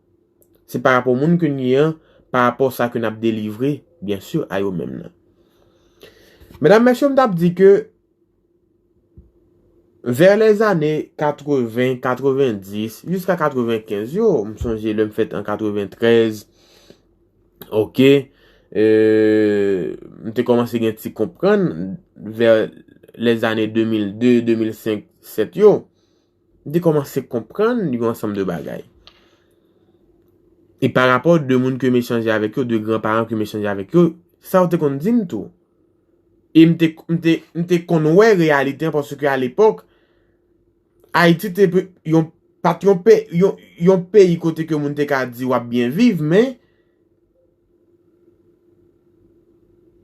Se pa rapò moun ke n ye an, pa rapò sa ke n ap delivre, byen si, a yo menm nan. Medam, mesye, m t ap di ke vè lèzane katreven, katrevenndis, jiska katrevenkenz yo, m sonje lè m fèt an katreventrèz, oke, e, m te kòmanse gen ti konprann vè lèzane de mil de, de mil senk, sèt yo. M te kòmanse konprann yon ansanm de bagay. E pa rapò de moun ke m echanje avèk yo, de granparan ke m echanje avèk yo, sa yo te konn di m tou. E m te, m te, m te konn wè reyalite an, paske alepòk, Ayiti te pe- yon, pa t yon, pe, yon, yon peyi kote ke moun te ka di w ap byen viv, men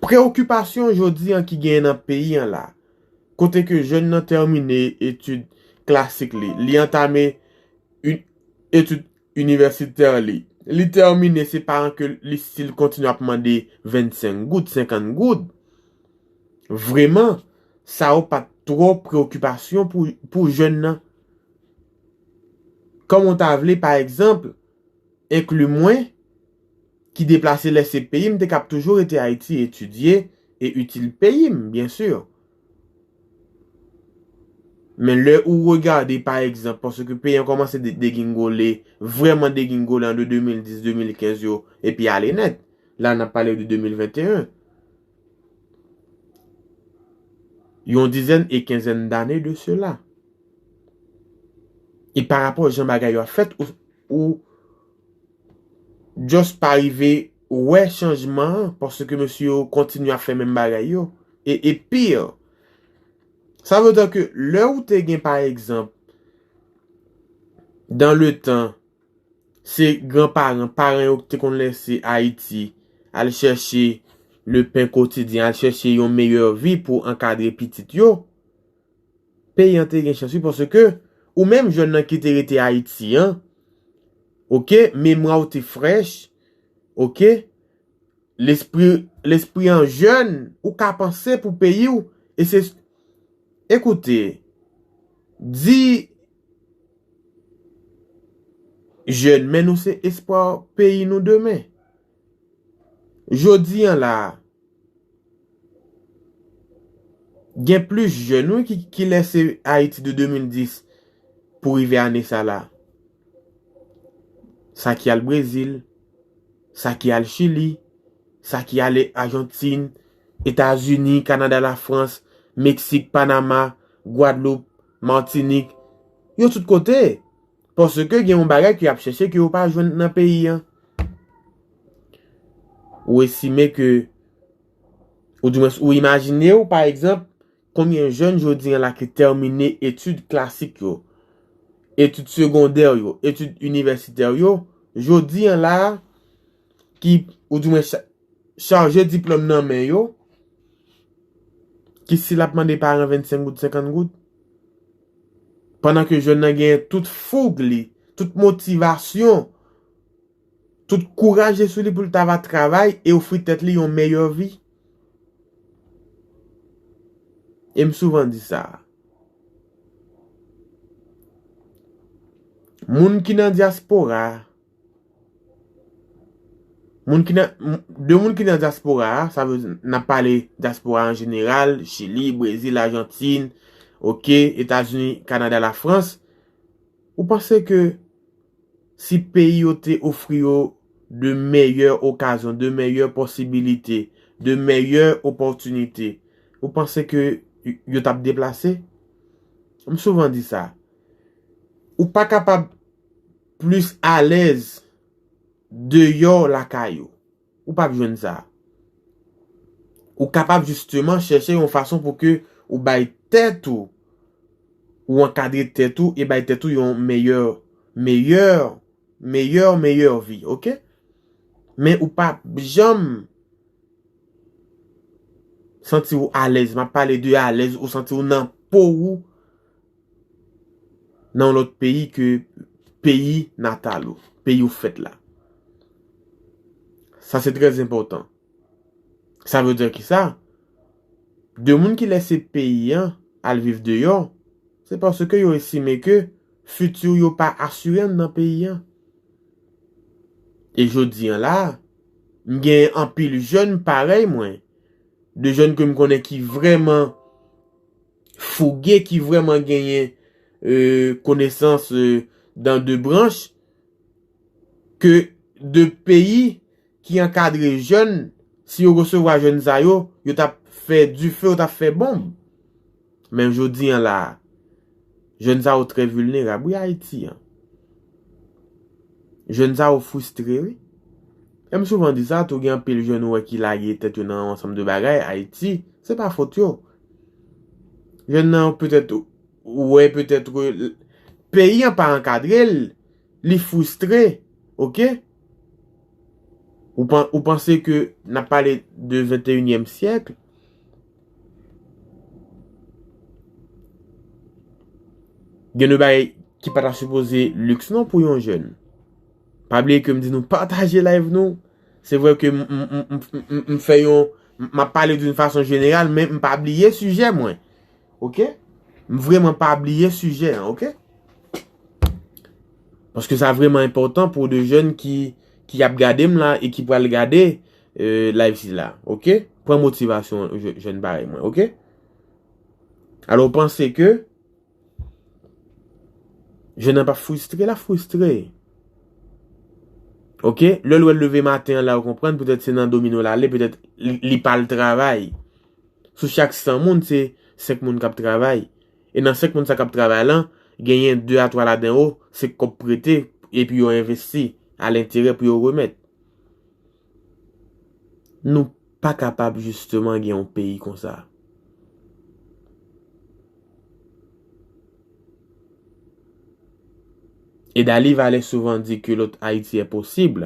preokipasyon jodi an ki genyen nan peyi an la, kote ke jèn nan tèmine etid klasik li, li antame etid inivèsitè li. Li tèmine, se paran ke li, si l kontinye ap mande vennsenk goud, senkant goud. Vreman, sa yo pa t twò preokipasyon pou, pou jèn nan. Kòman w ta vle, pa egzanp, enkli mwen, ki deplase lèse peyi m, te kab toujou rete Ayiti, etidye e itil peyi m, byen si. Men lè ou regade, pa egzanp, paske peyi an kòmanse de- degingole, vrèman degingole an de de mil dis, de mil kenz yo, epi ale nèt. La, n ap pale de de mil venteyen. Yon dizèn e kenzèn dane de sela. E pa rapò jan bagay yo ap fèt, ou, ou just pa rive wè chanjman an, paske mesye yo kontinye ap fè menm bagay yo. E, e pi, sa vle di ke lè ou te gen, pa egzanp, dan le tan, se granparan, paran yo te konn lèse Ayiti, al chèche le pen kotidyen, al chèche yon meyè vi pou ankadre pitit yo, peyi an te gen chans, wi, paske ou menm jèn nan ki te rete Ayiti an, oke, memwa w te frèch, oke, lespri, lespri an jèn, ou ka panse pou peyi w, e se, ekoute, di jèn, men nou se espwa peyi nou demen. Jodi an la, gen plis jèn, wi, ki, ki lèse Ayiti de de mil dis pou rive ane sa la. Sa ki al Brezil, sa ki al Chili, sa ki ale Ajantin, Etazini, Kanada, Lafrans, Meksik, Panama, Gwadloup, Matinik, yo tout kote. Paske gen yon bagay ke y ap chèche ke yo pa jwenn nan peyi an. Ou estime ke, oudimwens, ou imajine w, pa egzanp, konbyen jèn jodi an la ki tèmine etid klasik yo, etid segondè yo, etid inivèsitè yo, jodi an la, ki, oudimwens, cha- chaje diplòm nan men yo, ki si l ap mande paran vennsenk goud, senkant goud, pandan ke jèn nan genyen tout foug li, tout motivasyon, tout kouraj sou li pou l ta va travay e ofri tèt li yon meyè vi. E m souvan di sa. Moun ki nan dyaspora, moun ki nan, m- de moun ki nan dyaspora, sa vle di, n ap pale dyaspora an jeneral, Chili, Brezil, Ajantin, oke, Etazini, Kanada, Lafrans, ou panse ke si peyi yo te ofri yo de meyè okazyon, de meyè posibilite, de meyè opòtinite, ou panse ke y- yo t ap deplase? M souvan di sa. Ou pa kapab plis alèz deyò lakay ou. Ou p ap jwenn sa. Ou kapab jisteman chèche yon fason pou ke ou bay tèt ou, ou ankadre tèt ou e bay tèt ou yon meyè, meyè, meyè, meyè vi, oke? Men ou p ap janm santi w alèz. M ap pale de alèz, ou santi w nan po ou nan yon lòt peyi ke peyi natal ou, peyi ou fèt la. Sa se trè enpòtan. Sa vle di ki sa? De moun ki lèse peyi an al viv deyò, se paske yo estime ke fiti yo pa asire nan peyi an. E jodi an la, m gen anpil jèn parèy mwen, de jèn ke m konnen ki vrèman fouge, ki vrèman genyen euh, konesans euh, dan de branch, ke de peyi ki ankadre jèn, si yo resevwa jèn sa yo, yo t ap fè dife, yo t ap fè bonb. Men jodi an la, jèn sa yo trè vilnerab, wi, Ayiti an. Jèn sa yo fristre, wi. E m souvan di sa tou, gen anpil jèn ou wè ki lage tèt yo nan yon ansanm de bagay, Ayiti, se pa fòt yo. Jèn nan petèt, ou wè petèt, euh, peyi an pa ankadre l, li fristre, oke? Ou, pan, ou panse ke n ap pale de venteyinyèm syèk? Gen de bagay ki pa ta sipoze liks non pou yon jèn. Pa bliye ke m di nou pataje live nou. Se vre ke m, m, m, m, m, m fè yon, m, m ap pale d'une façon générale, men m pa bliye sijè mwen. Oke? M vrèman pa bliye sijè an, oke? Paske sa vrèman enpòtan pou de jèn ki, ki ap gade m la e ki pral gade euh, live sila, oke? Pran motivasyon, je- jèn parèy mwen, oke? Alò, w panse ke jèn nan pa fristre, l ap fristre. Oke? Lè l wè l leve maten an la, ou konprann, petèt se nan domino l ale, petèt li, li pa al travay. Sou chak san moun, se senk moun k ap travay. E nan senk moun sa k ap travay lan, genyen de a twa ladan yo, se kòb prete, epi yo envesti a lenterè pou yo remèt. Nou pa kapab jisteman gen yon peyi konsa. Eda Livale souvan di ke lòt Ayiti è posib.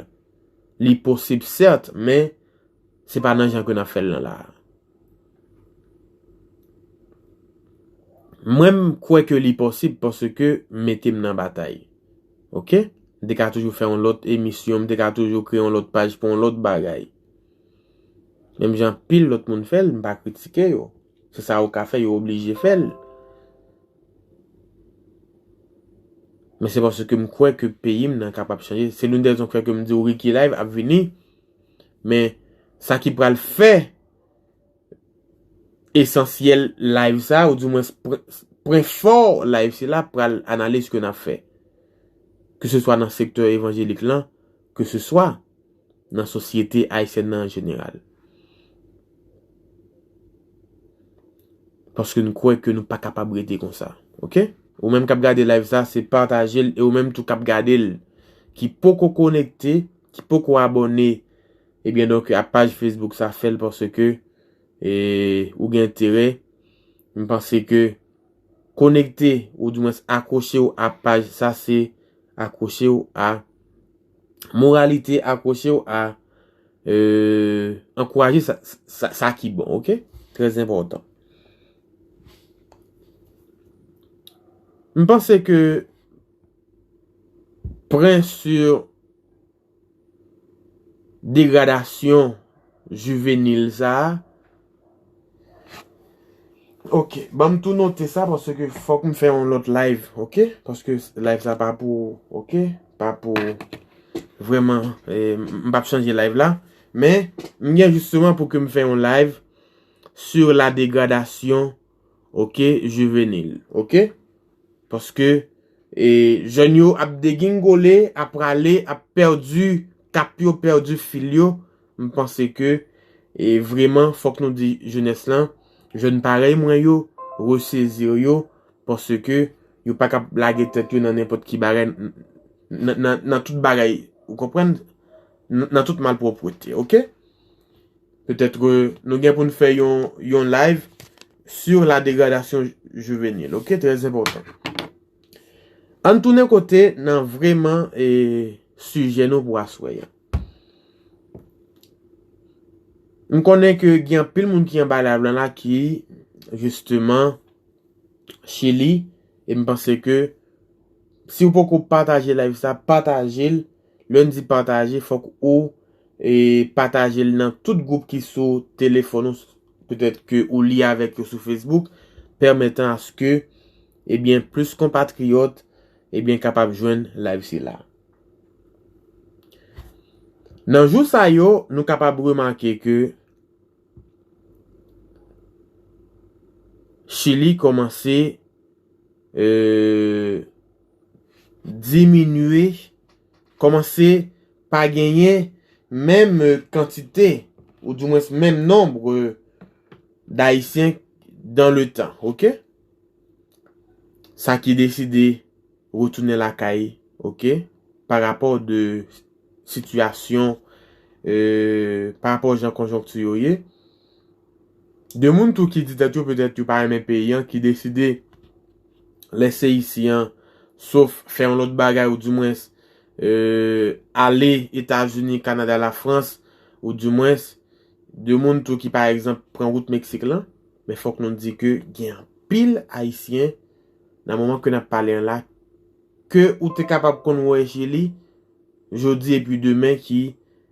Li posib sèt, men se pa nan jan ke n ap fè l lan la. Mwen, m kwè ke li posib paske m mete m nan batay. Oke? M te ka toujou fè yon lòt emisyon, m te ka toujou kreye yon lòt paj pou yon lòt bagay. Menm jan anpil lòt moun fè l, m pa kritike yo. Se sa yo ka fè, yo oblije fè l. Men se paske m kwè ke peyi m nan kapab chanje. Se l'une des raisons ki fè ke m di w Ricky Live ap vini. Men sa ki pral fè esansyèl live sa, ou dimwens pwen, pwen fò live sila pral analize ke n ap fè. Ke se swa nan sektè evanjelik lan, ke se swa nan sosyete ayisyèn nan an jeneral. Paske n kwè ke nou pa kapab rete konsa. Oke? Ou menm k ap gade live sa, se pataje l, e ou menm tou k ap gade l, ki poko konekte, ki poko abòne, ebyen donk a paj Facebook sa, fè l paske e, ou gen enterè. M panse ke konekte, ou dimwens akwoche w a paj sa, se akwoche w a moralite, akwoche w a euh, ankouraje sa, sa, sa ki bon, oke? Trè enpòtan. M panse ke pwen sou, degradasyon jivenil sa a. Ok, ban m tou note sa paske fòk m fè yon lòt live, ok? Paske live sa pa pou, ok? Pa pou vrèman, eh, m p ap chanje live la. Men, m gen jisteman pou ke m fè yon live sur la dégradation, ok, juvénile, ok? Paske, e, jèn yo ap degingole, ap prale, ap pèdi kap yo, pèdi fil yo. M panse ke, e, vrèman, fòk nou di jenès lan, jèn parèy mwen yo, resezi yo, paske yo pa kap lage tèt yo nan nenpòt ki bagay, n-, nan, nan, nan tout bagay, ou konprann? N-, nan tout malpwòpte, ok? Petèt ke nou gen pou n fè yon, yon live sur la dégradation juvénile, ok? Trè enpòtan. Ann tounen kote nan vrèman, e, sijè nou pou aswè a. M konnen ke gen anpil moun ki anba live lan la ki, jisteman, Chili, e m panse ke si w poko pataje live sa, pataje l. Lè n di pataje, fòk ou, e, pataje l nan tout gwoup ki sou telefòn ou, petèt ke ou li avèk yo sou Facebook, pèmètan aske, ebyen, plis konpatriyòt, ebyen, kapab jwenn live sila. Nan jou sa yo, nou kapab remake ke Chili kòmanse, e, diminye, kòmanse pa genyen menm kantite, ou dimwens menm nonb dayisyen dans le temps, ok? Sa ki deside retounen lakay, ok? Pa rapò de sitiyasyon, e, pa rapò jan konjonkti yo ye. De moun tou ki di tèt yo petèt yo pa renmen peyi an, ki deside lèse isi an, sof fè yon lòt bagay, ou dimwens, e, ale Etazini, Kanada, Lafrans, ou dimwens, de moun tou ki, pa egzanp, pran wout Meksik lan, men fòk nou di ke gen anpil Ayisyen, nan moman ke n ap pale an la, ke ou te kapab konn wè Chili, jodi epi demen ki,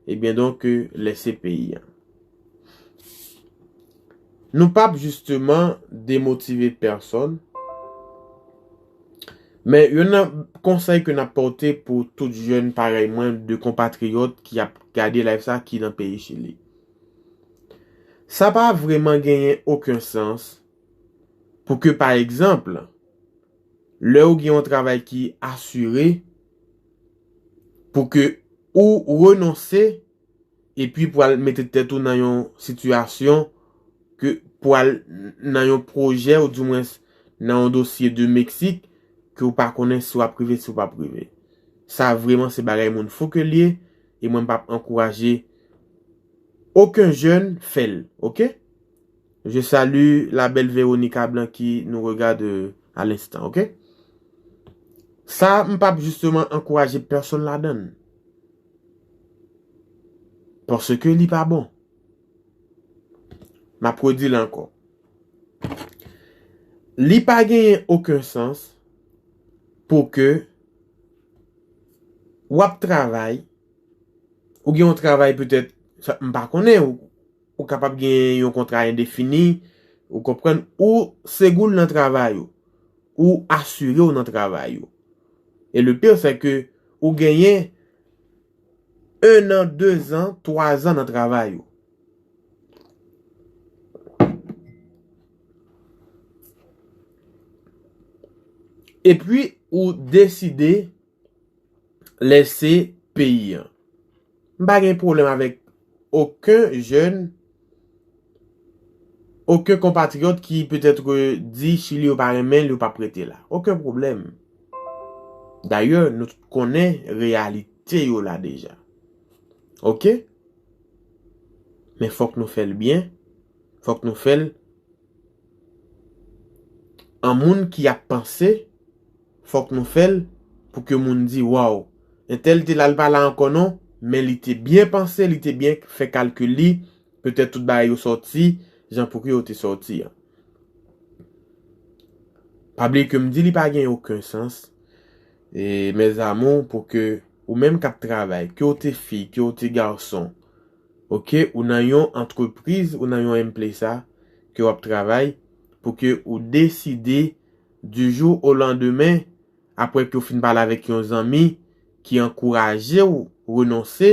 ebyen donk, lèse peyi a. Nou p ap jisteman demotive pèsòn, men youn nan konsèy ke n ap pòte pou tout jèn parèy mwen, de konpatriyòt ki ap gade live sa ki nan peyi Chili. Sa pa vrèman genyen okenn sans pou ke, pa egzanp, lè ou gen yon travay ki asire, pou ke ou renonse epi pou al mete tèt ou nan yon sitiyasyon ke pou al nan yon pwojè, ou dimwens nan yon dosye de Meksik ke ou pa konnen si w ap rive, si w p ap rive. Sa vrèman se bagay moun fou ke l ye, e mwen m p ap ankouraje okenn jèn fè l, ok? Je salue la belle Veronica Blanc qui nous regarde, euh, à l'instant, ok? Sa, m p ap jisteman ankouraje pèsonn ladan l. Paske li pa bon. M ap redi l ankò. Li pa genyen okenn sans pou ke w ap travay, ou gen yon travay petèt, sa, m pa konnen, ou, ou kapab gen yon kontra endefini, ou konprann, ou segou nan travay ou, ou asire w nan travay ou. E le pire, c'est que ou genyen un an, deux ans, trois ans nan travay ou. Epi, ou deside lèse peyi an. M pa gen pwoblèm avèk okenn jèn, okenn konpatriyòt ki petèt di Chili yo pa renmen l, yo p ap rete la. Okenn pwoblèm. Dayè, nou tout konnen reyalite yo la deja. Ok? Men fòk nou fè l byen. Fòk nou fè l an moun ki ap panse, fòk nou fè l pou ke moun di, waw, entèl te la, l pa la ankò non, men li te byen panse, li te byen fè kalkil li, petèt tout bagay yo sòti jan pou ke yo te sòti an. Pa bliye ke m di li pa gen okenn sans, e, mes amours, pou ke ou menm k ap travay, ke w te fi, ke w te gason, Ok, ou nan yon antrepriz, ou nan yon emplesa ke w ap travay, pou ke ou deside du jour au lendemain, apre ke w fin pale avèk yon zanmi ki ankouraje w renonse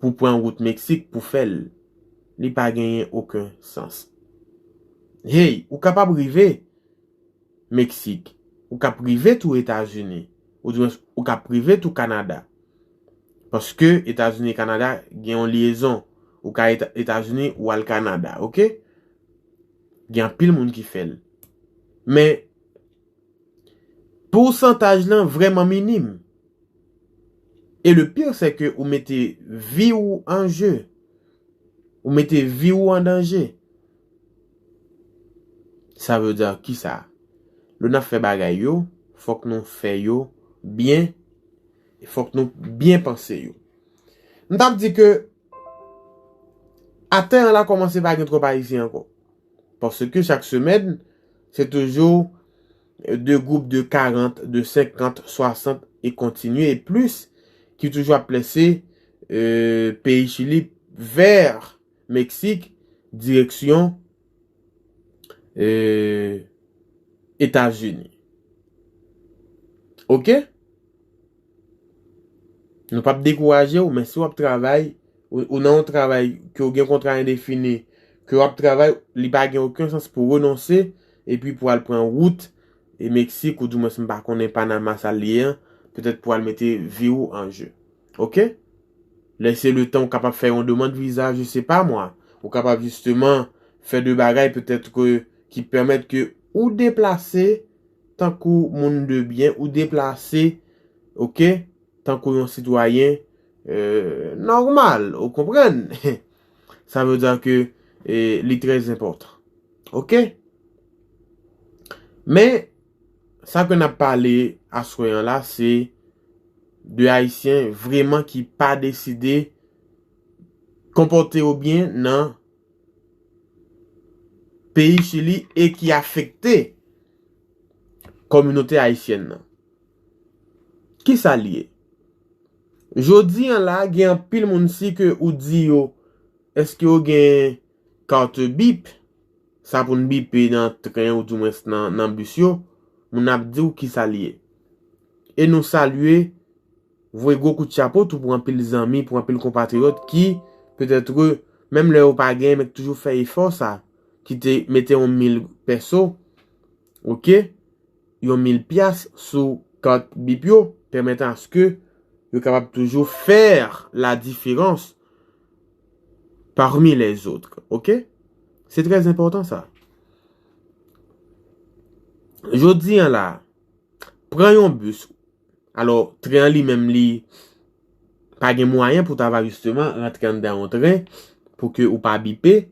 pou pran wout Meksik pou fè l. Li pa genyen okenn sans. Hey, ou kapab rive Meksik, ou kap rive tou Etazini, ou di mwens ou kap rive tou Kanada. Paske Etazini e Kanada gen yon lyezon. Ou ka Eta- Etazini, ou al Kanada, ok? Gen anpil moun ki fè l. Men, pousantaj lan vrèman minim. E le pire, c'est que ou mete vi ou an je. Ou mete vi ou an danje. Sa vle di ki sa? Lè n ap fè bagay yo, fòk nou fè yo byen, fòk nou byen panse yo. M t ap di ke atè an la kòmanse pa gen twòp Ayisyen ankò. Paske chak semèn, se toujou de gwoup de karant, de senkant, swasant e kontinye e plis ki toujou ap plese euh, peyi Chili vè Meksik, direksyon euh, Etazini. Ok? Nou p ap dekouraje w, men si w ap travay, ou, ou nan yon travay ke w gen kontra endefini, ke w ap travay, li pa gen okenn sans pou w renonse, epi pou w al pran wout e Meksik, ou di mwens m pa konnen Panama sa l ye an, petèt pou w al mete vi w an je. Ok? Lè se le tan ou kapab fè yon demann viza, je sais pas moi. Ou kapab jisteman fè de bagay petèt ke, ki pèmèt ke ou deplase tankou moun de byen, ou deplase, ok, tankou yon sitwayen euh, nòmal, ou konprann? Sa vle di ke eh, li trè enpòtan. Ok? Men, sa ke n ap pale aswè an la, se de Ayisyen vrèman ki pa deside konpòte yo byen nan peyi Chili e ki afekte kominote ayisyèn nan. Ki sa l ye? Jodi an la, gen anpil moun si ke ou di yo, èske yo gen kat bip? Sa pou n bipe nan tren ou di mwens nan, nan bis yo, moun ap di w ki sa l ye. E nou salye, voye gwo kout chapo tou pou anpil zanmi, pou anpil konpatriyòt ki, petèt, menm lè yo pa genyen, men ki toujou fè efò sa, ki te mete yon mil pèso, ok, yon mil pyas sou kat bip yo, pèmèt aske yo kapab toujou fè la diferans parmi les autres, ok? Se trè enpòtan sa. Jodi an la, pran yon bis. Alò, tren an li menm li pa gen mwayen pou ta va jisteman rantre anndan yon tren pou ke ou pa bipe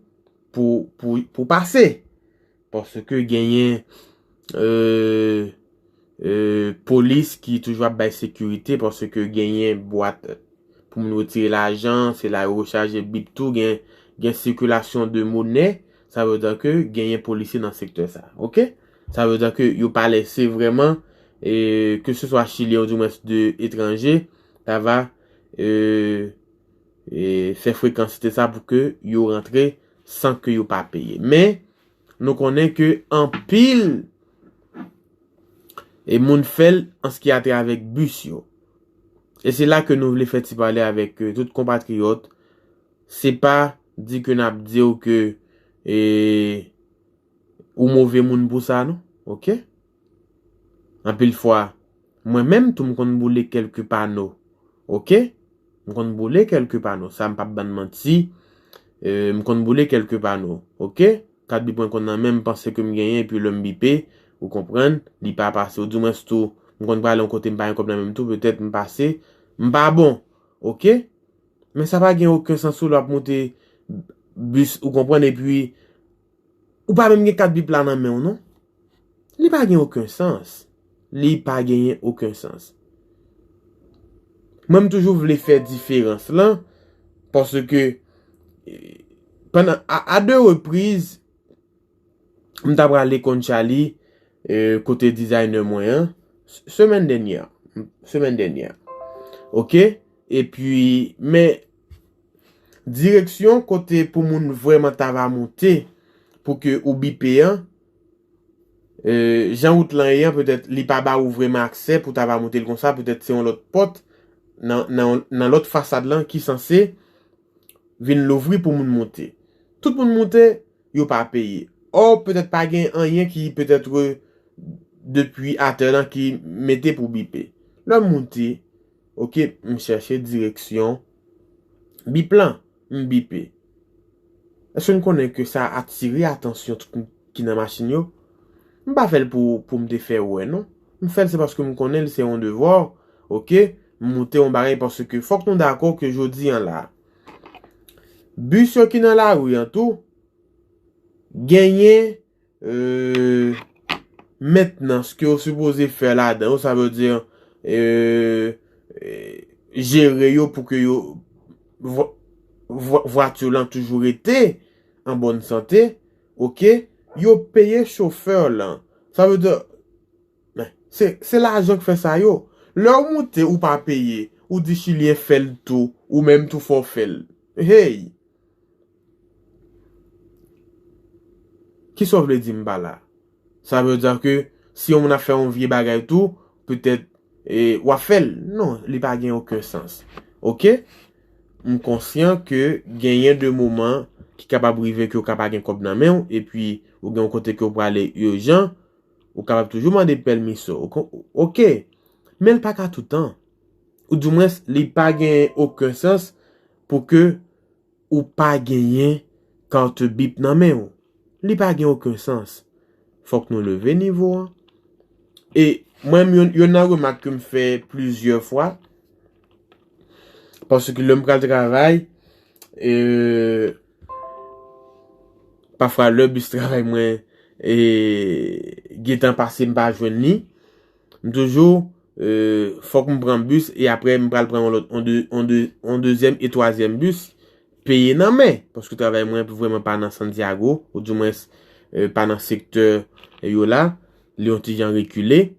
pou, pou, pou pase. Paske genyen euh, euh, polis ki toujou ap bay sekirite, paske genyen bwat pou moun retire lajan, se la yo rechaje bip tou, gen, gen sikilasyon de monè, sa vle di ke genyen polisye nan sektè sa, ok? Sa vle di ke yo pa lese vrèman, e, ke se swa chilyen ou di mwens de etranje, ta va, e, e, fè frekansite sa pou ke yo rantre san ke yo pa peye. Men, nou konnen ke anpil e moun fè l an s ki a travè bis yo. E se la ke nou vle fè ti pale avèk euh, tout konpatriyòt. Se pa di ke n ap di w ke e, ou move moun pou sa, non. Ok? Anpil fwa, mwen menm tou m konn boule kèlke pano. Ok? M konn boule kèlke pano. Sa m p ap bann manti. Euh, m konn boule kèlke pano. Ok? Kat bip mwen konn nan men m, m panse ke m genyen, epi lè m bipe, ou konprann, li pa pase. Ou di mwens tou, m konn prale yon kote m pa gen kòb nan men m tou, petèt m pase, m pa bon. Ok? Men sa pa gen okenn sans ou lè w ap moute bis, ou konprann, epi ou pa menm gen kat bip la nan men w, non. Li pa gen okenn sans. Li pa genyen okenn sans. Mwen, m toujou vle fè diferans lan, paske, eh, pandan, a, a de repriz, m ta prale Conchali, eh, kote designer mwen an, s-, semèn dènyè. Semèn dènyè. Ok? Epi, men, Direksyon kote pou moun vrèman ta va moute pou ke ou bipe an, e, jan wout lan ye an, petèt li pa ba ou vrèman aksè pou ta va moute l konsa, petèt se yon lòt pòt nan, nan, nan lòt fasad lan ki sanse vin louvri pou moun moute. Tout moun moute, yo pa peye. Ò, petèt pa gen anyen ki petèt re-, depi atè lan ki mete pou bipe. Lè m moute, oke, m chèche direksyon bip lan, m bipe. Èske n konnen ke sa atire atansyon tout moun ki nan machin yo? M pa fè l pou, pou m te fè wè, non. M fè l se paske m konnen l se yon devwa, oke? M moute yon bagay paske fòk nou dakò ke jodi an la, bis yo ki nan lari an tou, genyen, e, mentnans ke yo sipoze fè ladan yo, sa vle di, e, e, jere yo pou ke yo, vwa-, vwa-, vwati lan toujou rete an bòn sante, oke? Yo peye chofè lan. Sa vle di, men, se, se lajan k fè sa yo. Lè w moute, ou pa peye, ou di Chilyen fè l tou, ou menm tou fò w fè l. Hey! Kisa w vle di m pa la? Sa vle di ke si yon moun ap fè yon vye bagay tou, petèt, e, w ap fè l. Non, li pa gen okenn sans. Oke? M konsyan ke genyen de moman ki kapab rive ke w ka pa gen kòb nan men w, epi ou gen yon kote ke w prale ijan, ou kapab toujou mande pèmisyon. Ou kon-, oke. Men l pa ka toutan. Ou dimwens, li pa gen okenn sans pou ke ou pa genyen kat bip nan men w. Li pa gen okenn sans. Fòk nou leve nivo an. E mwen menm, youn, youn nan remak ke m fè plizyè fwa, paske lè m pral travay, e, pafwa lè bis travay mwen, e, gentan pase, m pa jwenn li, m toujou, e, fòk m pran bis e apre m pral pran yon lòt, yon de, yon de, yon dezyèm e twazyèm bis peye nan men, paske travay mwen vrèman pa nan Santiago, ou dimwens, e, pa nan sektè yo la, li yon ti jan rekile.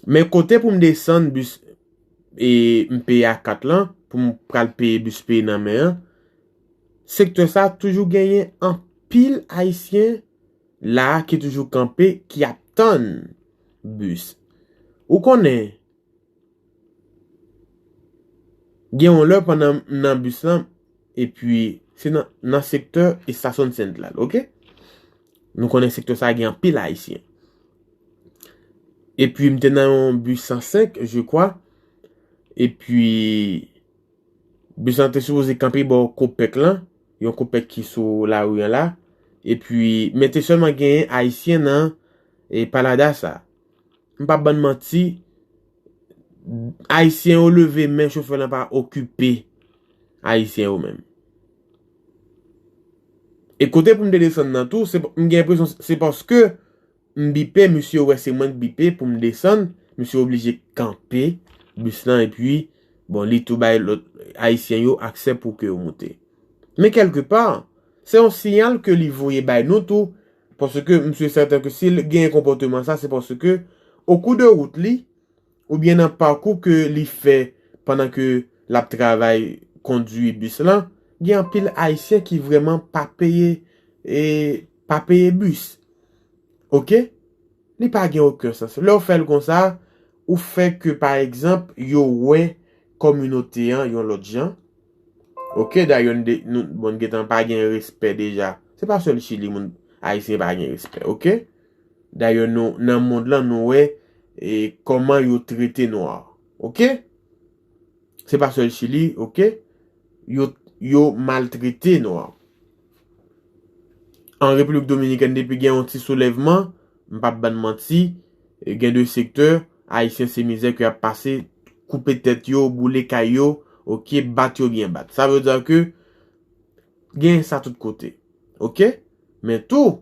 Men kote pou m desann bis, e, m peye a kat lan, pou m pral peye bis peye nan men an, sektè sa toujou genyen anpil Ayisyen la ki toujou kanpe, ki ap tann bis. Ou konnen, gen yon lè pandan m nan bis lan, epi se nan, nan sektè estasyon Sentlal, oke? Nou konnen sektè sa gen anpil Ayisyen. Epi m te nan yon bis san senk, je kwa. Epi bis lan te sipoze kanpe bò Kopèk lan, yon Kopèk ki sou lari an la. Epi, men te sèlman genyen Ayisyen nan, e, Palada sa. M p ap bann manti, Ayisyen yo leve men, chofè lan pa okipe Ayisyen yo menm. E kote pou m te desann nan tou, se, m gen enpresyon se paske m bipe, misye wè se mwen k bipe pou m desann, misye oblije kanpe bis lan epi, bon, li tou bay lòt Ayisyen yo aksè pou ke yo moute. Men kèlkepa, se yon siyal ke li voye bay nou tou, paske misye sèten ke si l genyen konpòteman sa, se paske o kou de wout li, oubyen nan pakou ke li fè pandan ke l ap travay kondui bis lan, gen anpil Ayisyen ki vrèman pa peye, e, pa peye bis. Oke? Li pa gen okenn sans. Lè w fè l konsa, ou fè ke, pa egzanp, yo wè kominote an yon lòt jan. Oke, dayè, n de, nou, bon, n gentan pa gen respè deja. Se pa sèl Chili, moun Ayisyen pa gen respè, oke? Dayè, nou, nan mond lan, nou wè, e, kòman yo trete nwa. Oke? Se pa sèl Chili, oke? Yo, yo maltrete nwa. An Repiblik Dominikèn, depi gen yon ti soulèvman, m p ap bann manti, e, gen de sektè, Ayisyen se mizè ke y ap pase, koupe tèt yo, boule kay yo, oke, bat yo byen bat. Sa vle di ke gen sa tout kote. Oke? Men tou,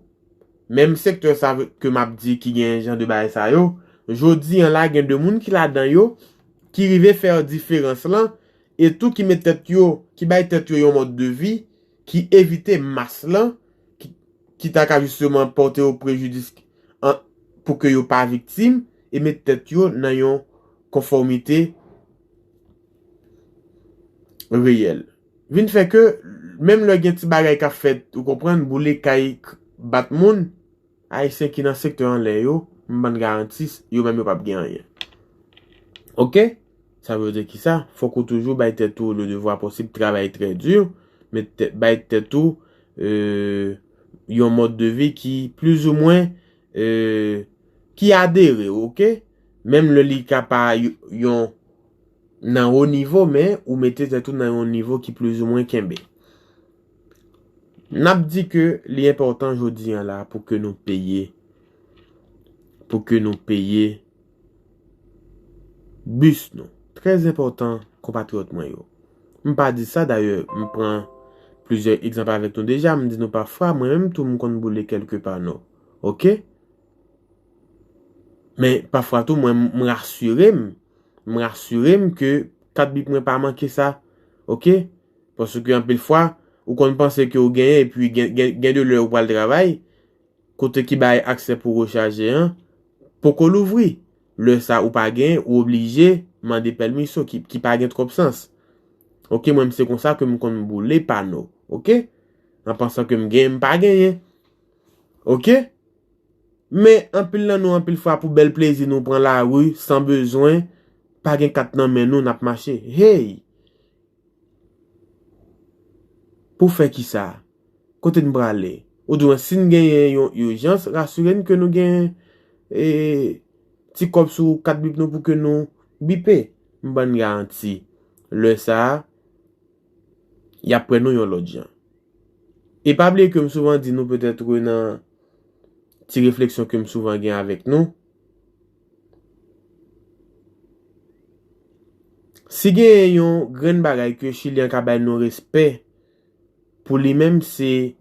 menm sektè sa ke m ap di ki gen jan de bagay sa yo, jodi an la, gen de moun ki ladan yo, ki rive fè diferans lan, e tou ki met tèt yo, ki bay tèt yo yon mòd de vi, ki evite mas lan, ki, ki ta ka jisteman pòte yo prejidis an, pou ke yo pa viktim, e met tèt yo nan yon konfòmite reyèl. vin fè ke menm lè gen ti bagay k ap fèt, ou konprann, boule kay, k-, bat moun, Ayisyen ki nan sektè anlè yo, m ban n garanti, yo menm yo p ap gen anyen. Oke? Sa vle di ki sa? Fòk ou toujou bay tèt ou le devwa posib, travay trè di, men tè-, bay tèt ou, euh, yon mòd de vi ki plizoumwen, euh, ki adere, oke? Menm lè li ka pa y-, yon nan wo nivo, men ou mete tèt ou nan yon nivo ki plizoumwen kenbe. N ap di ke li enpòtan jodi an la pou ke nou peye, pou ke nou peye bis nou. Trè enpòtan, konpatriyòt mwen yo. M pa di sa, dayè, m pran plizyè egzanp avèk nou deja, m di nou pafwa, mwen menm tou, m konn boule kèlke pano. Oke? Men pafwa tou, mwen, m rasire m. M rasire m ke kat bip mwen pa manke sa. Oke? Paske anpil fwa, ou konn panse ke ou genyen, epi gen, gen, gen de lè ou pral travay, kote ki bay aksè pou rechaje an, poko louvri. Lè sa ou pa genyen, ou oblije mande pèmisyon ki, ki pa gen twòp sans. Oke, mwen, m se konsa ke m konn boule pano. Oke? An pansan ke m genyen, m pa genyen. Oke? Men anpil nan nou, anpil fwa, pou bèl plezi, nou pran lari san bezwen, pa gen kat nan men nou, n ap mache. Hey! Pou fè kisa? Kote n prale? Oudimwen, si n genyen yon ijans, rasire n ke nou gen, e, ti kòb sou kat bip nou pou ke nou bipe. M ban n garanti. Lè sa a, y ap pran nou yon lòt jan. E pa bliye ke m souvan di nou, petèt, nan ti refleksyon ke m souvan gen avèk nou, si gen yon grenn bagay ke Chilyen ka bay nou respè pou li menm, se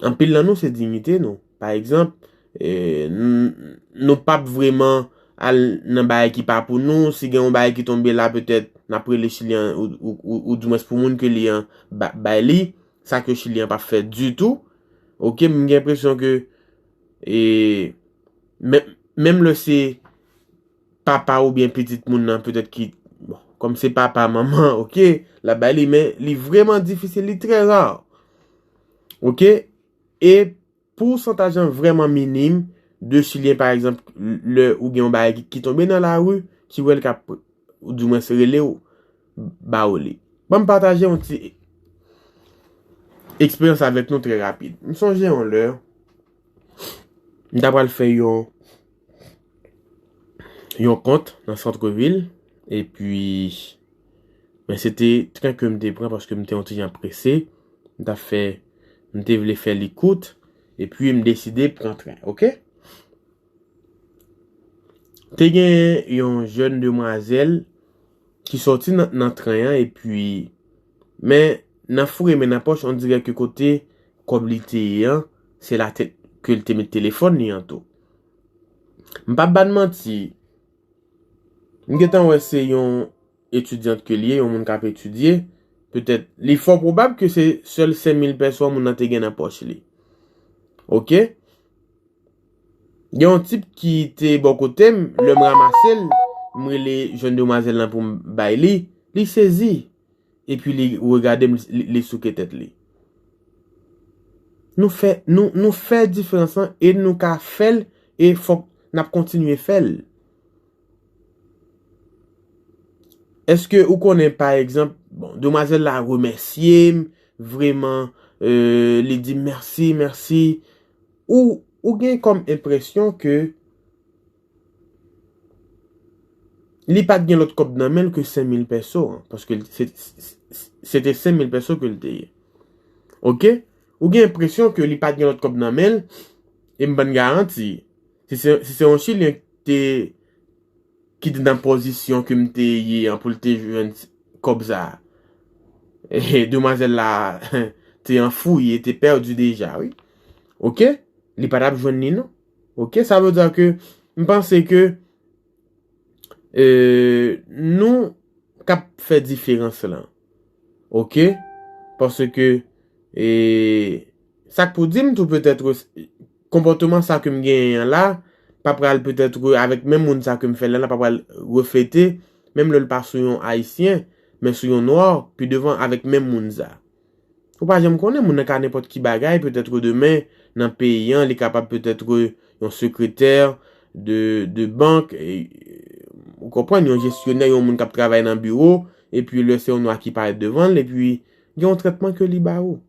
anpil nan nou, se diyite nou. Pa egzanp, e, n-, nou p ap vrèman al nan bagay ki pa pou nou. Si gen yon bagay ki tonbe la, petèt, n ap rele Chilyen, ou, ou, ou, oudimwens pou moun ke li an ba-, bay li, sa ke Chilyen p ap fè ditou. Oke, m gen enpresyon ke, e, men-, menm lè se papa oubyen pitit moun nan, petèt ki, bon, kòm se papa, manman, oke, l ap bay li, men li vrèman difisil, li trè ra. Oke? E pousantaj lan vrèman minim de Chilyen, pa egzanp, lè ou gen yon bagay ki, ki tonbe nan lari, ki wè l k ap, oudimwens rele w, ba ou li. Ban m pataje yon ti eksperyans avèk nou trè rapid. M sonje yon lè, m ta pral fè yon, yon kont nan santvil, epi, men se te tren ke m te pran paske m te yon ti jan prese. M ta fè, m te vle fè li kout, epi m deside pran tren, oke? Te gen yon jèn demwazèl ki sòti nan, nan tren an, epi, men nan foure men nan pòch, on dirè ke kote kòb li te ye an, se la te, ke l te met telefòn li an tou. M p ap ba n manti, m gentan wè se yon etidyant ke li ye, yon moun k ap etidye, petèt, li fò pwobab ke se sèl senk mil pèso moun nan te gen nan pòch li. Oke? Gen yon tip ki te bò kote m, lè m ranmase l, m rele jèn demwazèl lan pou m bay li, li sezi. Epi li regade m, li, li souke tèt li. Nou fè, nou, nou fè diferans lan e nou ka fè l e fòk n ap kontinye fè l. Èske ou konnen, pa egzanp, bon, demwazèl la remèsye m, vrèman, euh, li di m mèsi, mèsi. Ou, ou gen kòm enpresyon ke li pa t gen lòt kòb nan men l ke senk mil pèso an, paske l, se, se, se te senk mil pèso ke l te ye. Oke? Ou gen enpresyon ke li pa t gen lòt kòb nan men l, e m ban n garanti, si se, si se yon Chilyen ki te, ki te nan pozisyon ke m te ye an pou l te jwenn kòb sa a, demwazèl la te an fouye, te pèdi deja, wi. Oke? Li pa t ap jwenn li, non. Oke? Sa vle di ke m panse ke, euh, nou k ap fè diferans lan. Oke? Paske, e, sa k pou di m tou, petèt, konpòteman sa ke m genyen an la, pa pral petèt avèk menm moun sa ke m fè l la, pa pral reflete menm lè l pa sou yon Ayisyen, men sou yon nwa, pi devan avèk menm moun sa. Ou pa janm konnen, moun nan ka nenpòt ki bagay, petèt demen, nan peyi an, li kapab petèt yon sekretè de, de bank, e, ou konprann, yon jesyonè, yon moun k ap travay nan biwo, epi lè se yon nwa ki parèt devan l, epi gen yon trètman ke li ba ou.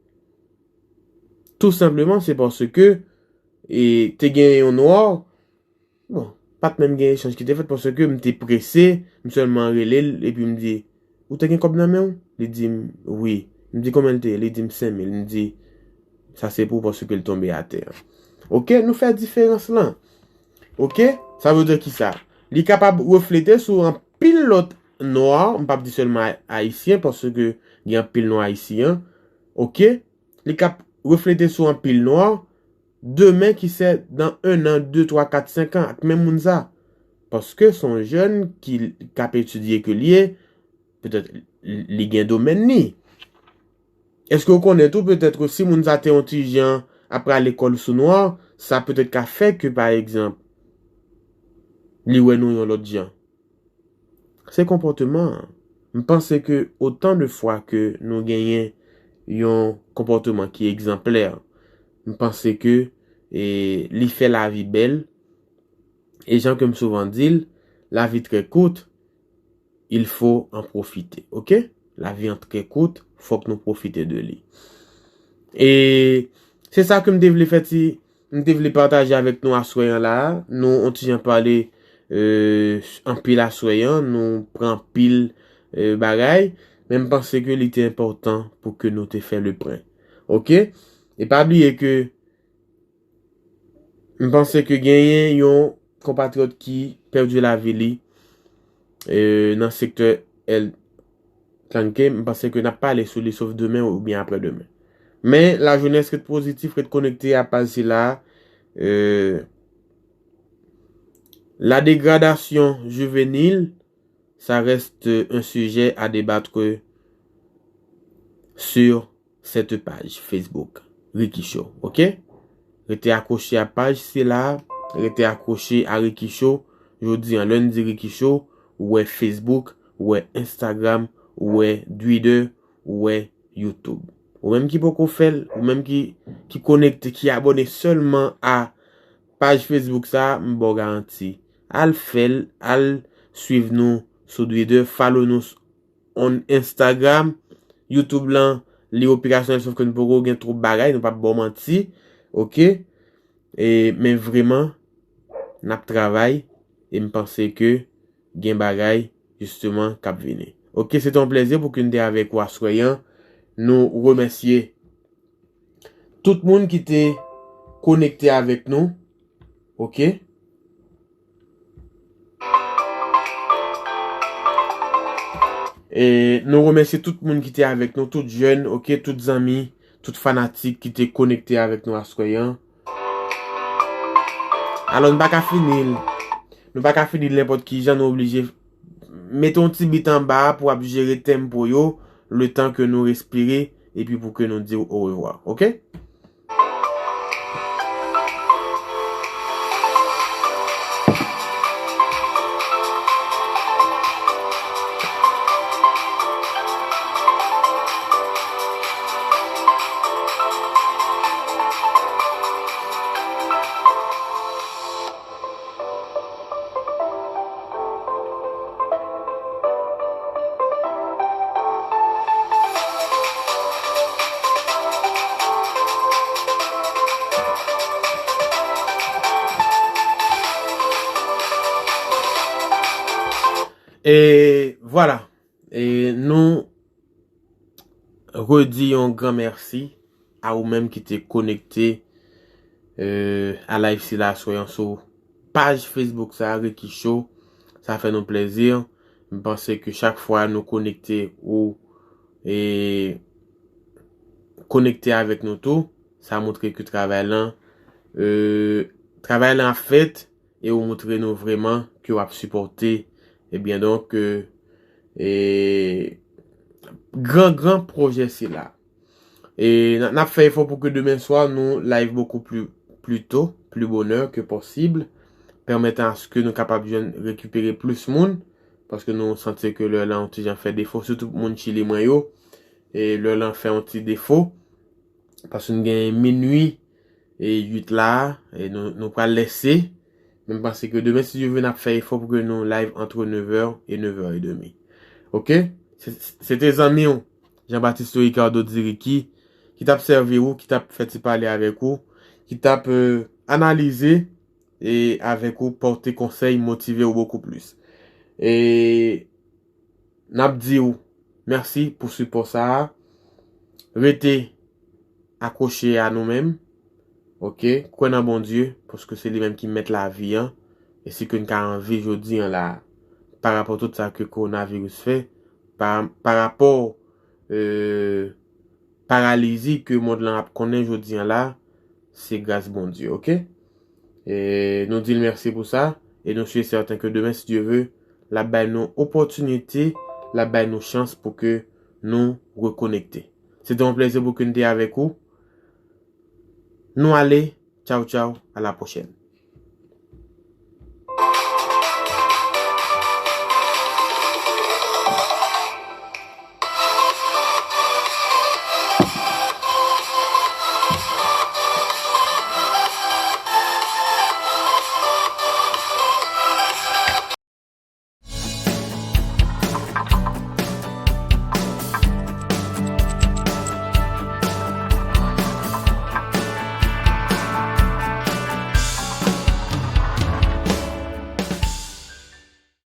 Tou senpleman, se paske, e, te gen yon nwa, bon, pa t menm gen echanj ki te fèt paske m te prese, m sèlman rele l, epi m di, "Ou te gen kòb nan men w?" Li di m, "Wi." M di, "Konbyen l te ye?" Li di m, "Senk mil." M di, "Sa se pou w paske l tonbe atè a." Oke, nou fè diferans lan. Oke, sa vle di ki sa? Li kapab reflete sou anpil lòt nwa, m p ap di sèlman ayisyen, paske gen anpil nwa ayisyen. Oke, li k ap reflete sou anpil nwa, demen ki se dan en an, de, twa, kat, senk an ak menm moun sa. Paske se yon jèn ki k ap etidye ke l ye, petèt li gen domèn li. Èske w konnen tou petèt ke si moun sa te yon ti jan ap pral lekòl sou nwa, sa petèt ka fè ke, pa egzanp, li wè nou yon lòt jan? Se konpòteman an. M panse ke otan de fwa ke nou genyen yon konpòteman ki egzanplè, m panse ke, e, li fè lavi bèl. E jan ke m souvan di l, la vie très courte, il faut en profiter. Oke? Lavi an trè kout, fòk nou pwofite de li. E se sa ke m te vle fè ti, m te vle pataje avèk nou aswè an la a. Nou on ti jan pale, e, anpil aswè an, nou pran anpil, e, bagay, men m panse ke li te enpòtan pou ke nou te fè le pwen. Oke? E pa bliye ke M panse ke genyen yon konpatriyòt ki pèdi lavi li, e, nan sektè El Tanque. M panse ke n ap pale sou li sof demen oubyen aprè demen. Men, lajounen, ret pozitif, ret konekte a paj sila a. E, la dégradation juvénile, ça reste un sujet à débattre sur cette page Facebook, Ricky Show, oke? Rete akwoche a paj sila a, rete akwoche a Ricky Show. Jodi an, lè n di Ricky Show, ou wè Facebook, ou wè Instagram, ou wè Twitter, ou wè YouTube. Ou menm ki poko fè l, ou menm ki, ki konekte, ki abòne sèlman a paj Facebook sa a, m ba w garanti. Al fè l, al swiv nou sou Twitter, follow nou s-, on Instagram, YouTube lan, li operasyonèl, sof ke nou poko gen twòp bagay, nou p ap ba w manti, oke? E, men vrèman, n ap travay, e m panse ke gen bagay, jisteman, k ap vini. Oke, se te yon plèzi pou ke n te avèk ou aswè an. Nou remèsye tout moun ki te konekte avèk nou. Oke? E nou remèsye tout moun ki te avèk nou, tout jèn, oke, tout zanmi, tout fanatik ki te konekte avèk nou aswè an. Alò, nou pa ka fini l. Nou pa ka fini l nenpòt ki jan, nou oblije mete yon ti bit anba a pou ap jere tenpo yo, letan ke nou respire, epi pou ke nou di w orevwa, oke? E vwala. E nou redi yon gran mèsi a ou menm ki te konekte, e, a live sila aswè an sou paj Facebook sa, Ricky Show. Sa fè nou plèzi. M panse ke chak fwa nou konekte ou, e, konekte avèk nou tou, sa montre ke travay lan, e, travay lan ap fèt, e ou montre nou vrèman ke w ap sipòte, ebyen, donk, e, e, gran, gran pwojè sila. E n, n ap fè efò pou ke demen swa nou live beaucoup plus, plus tôt, plus bonheur que possible, pèmèt aske nou kapab jwenn, rekipere plis moun, paske nou santi ke lè lan yon ti jan fè defo, sitou pou moun Chili mwen yo. E lè lan fè yon ti defo, paske nou gen minwi e uit la, e nou, nou pral lèse. Men m panse ke demen, si Dye vle, n ap fè efò pou ke nou live antre nevè e nevè edmi. Oke? Se, se te zanmi w, Jean Baptiste Ricardo Diricky, ki t ap sèvi ou, ki t ap fè ti pale avèk ou, ki t ap, euh, analize e avèk ou, pote konsèy, motive ou bokou plis. E n ap di w mèsi pou sipò sa a. Rete akwoche a nou menm. Oke? Kwè nan Bondye, paske se li menm ki mèt lavi an. E si ke n ka anvi jodi an la, pa rapò tout sa ke kowonaviris fè, pa, pa rapò, euh, paralizi ke mond lan ap konnen jodi an la, se gras Bondye, oke? E nou di l mèsi pou sa, e nou si e sèten ke demen, si Dye vle, l ap bay nou opòtinite, l ap bay nou chans pou ke nou rekonekte. Se te yon plezi pou ke n te avèk ou. Nou ale, tchaw tchaw, a la pwochèn.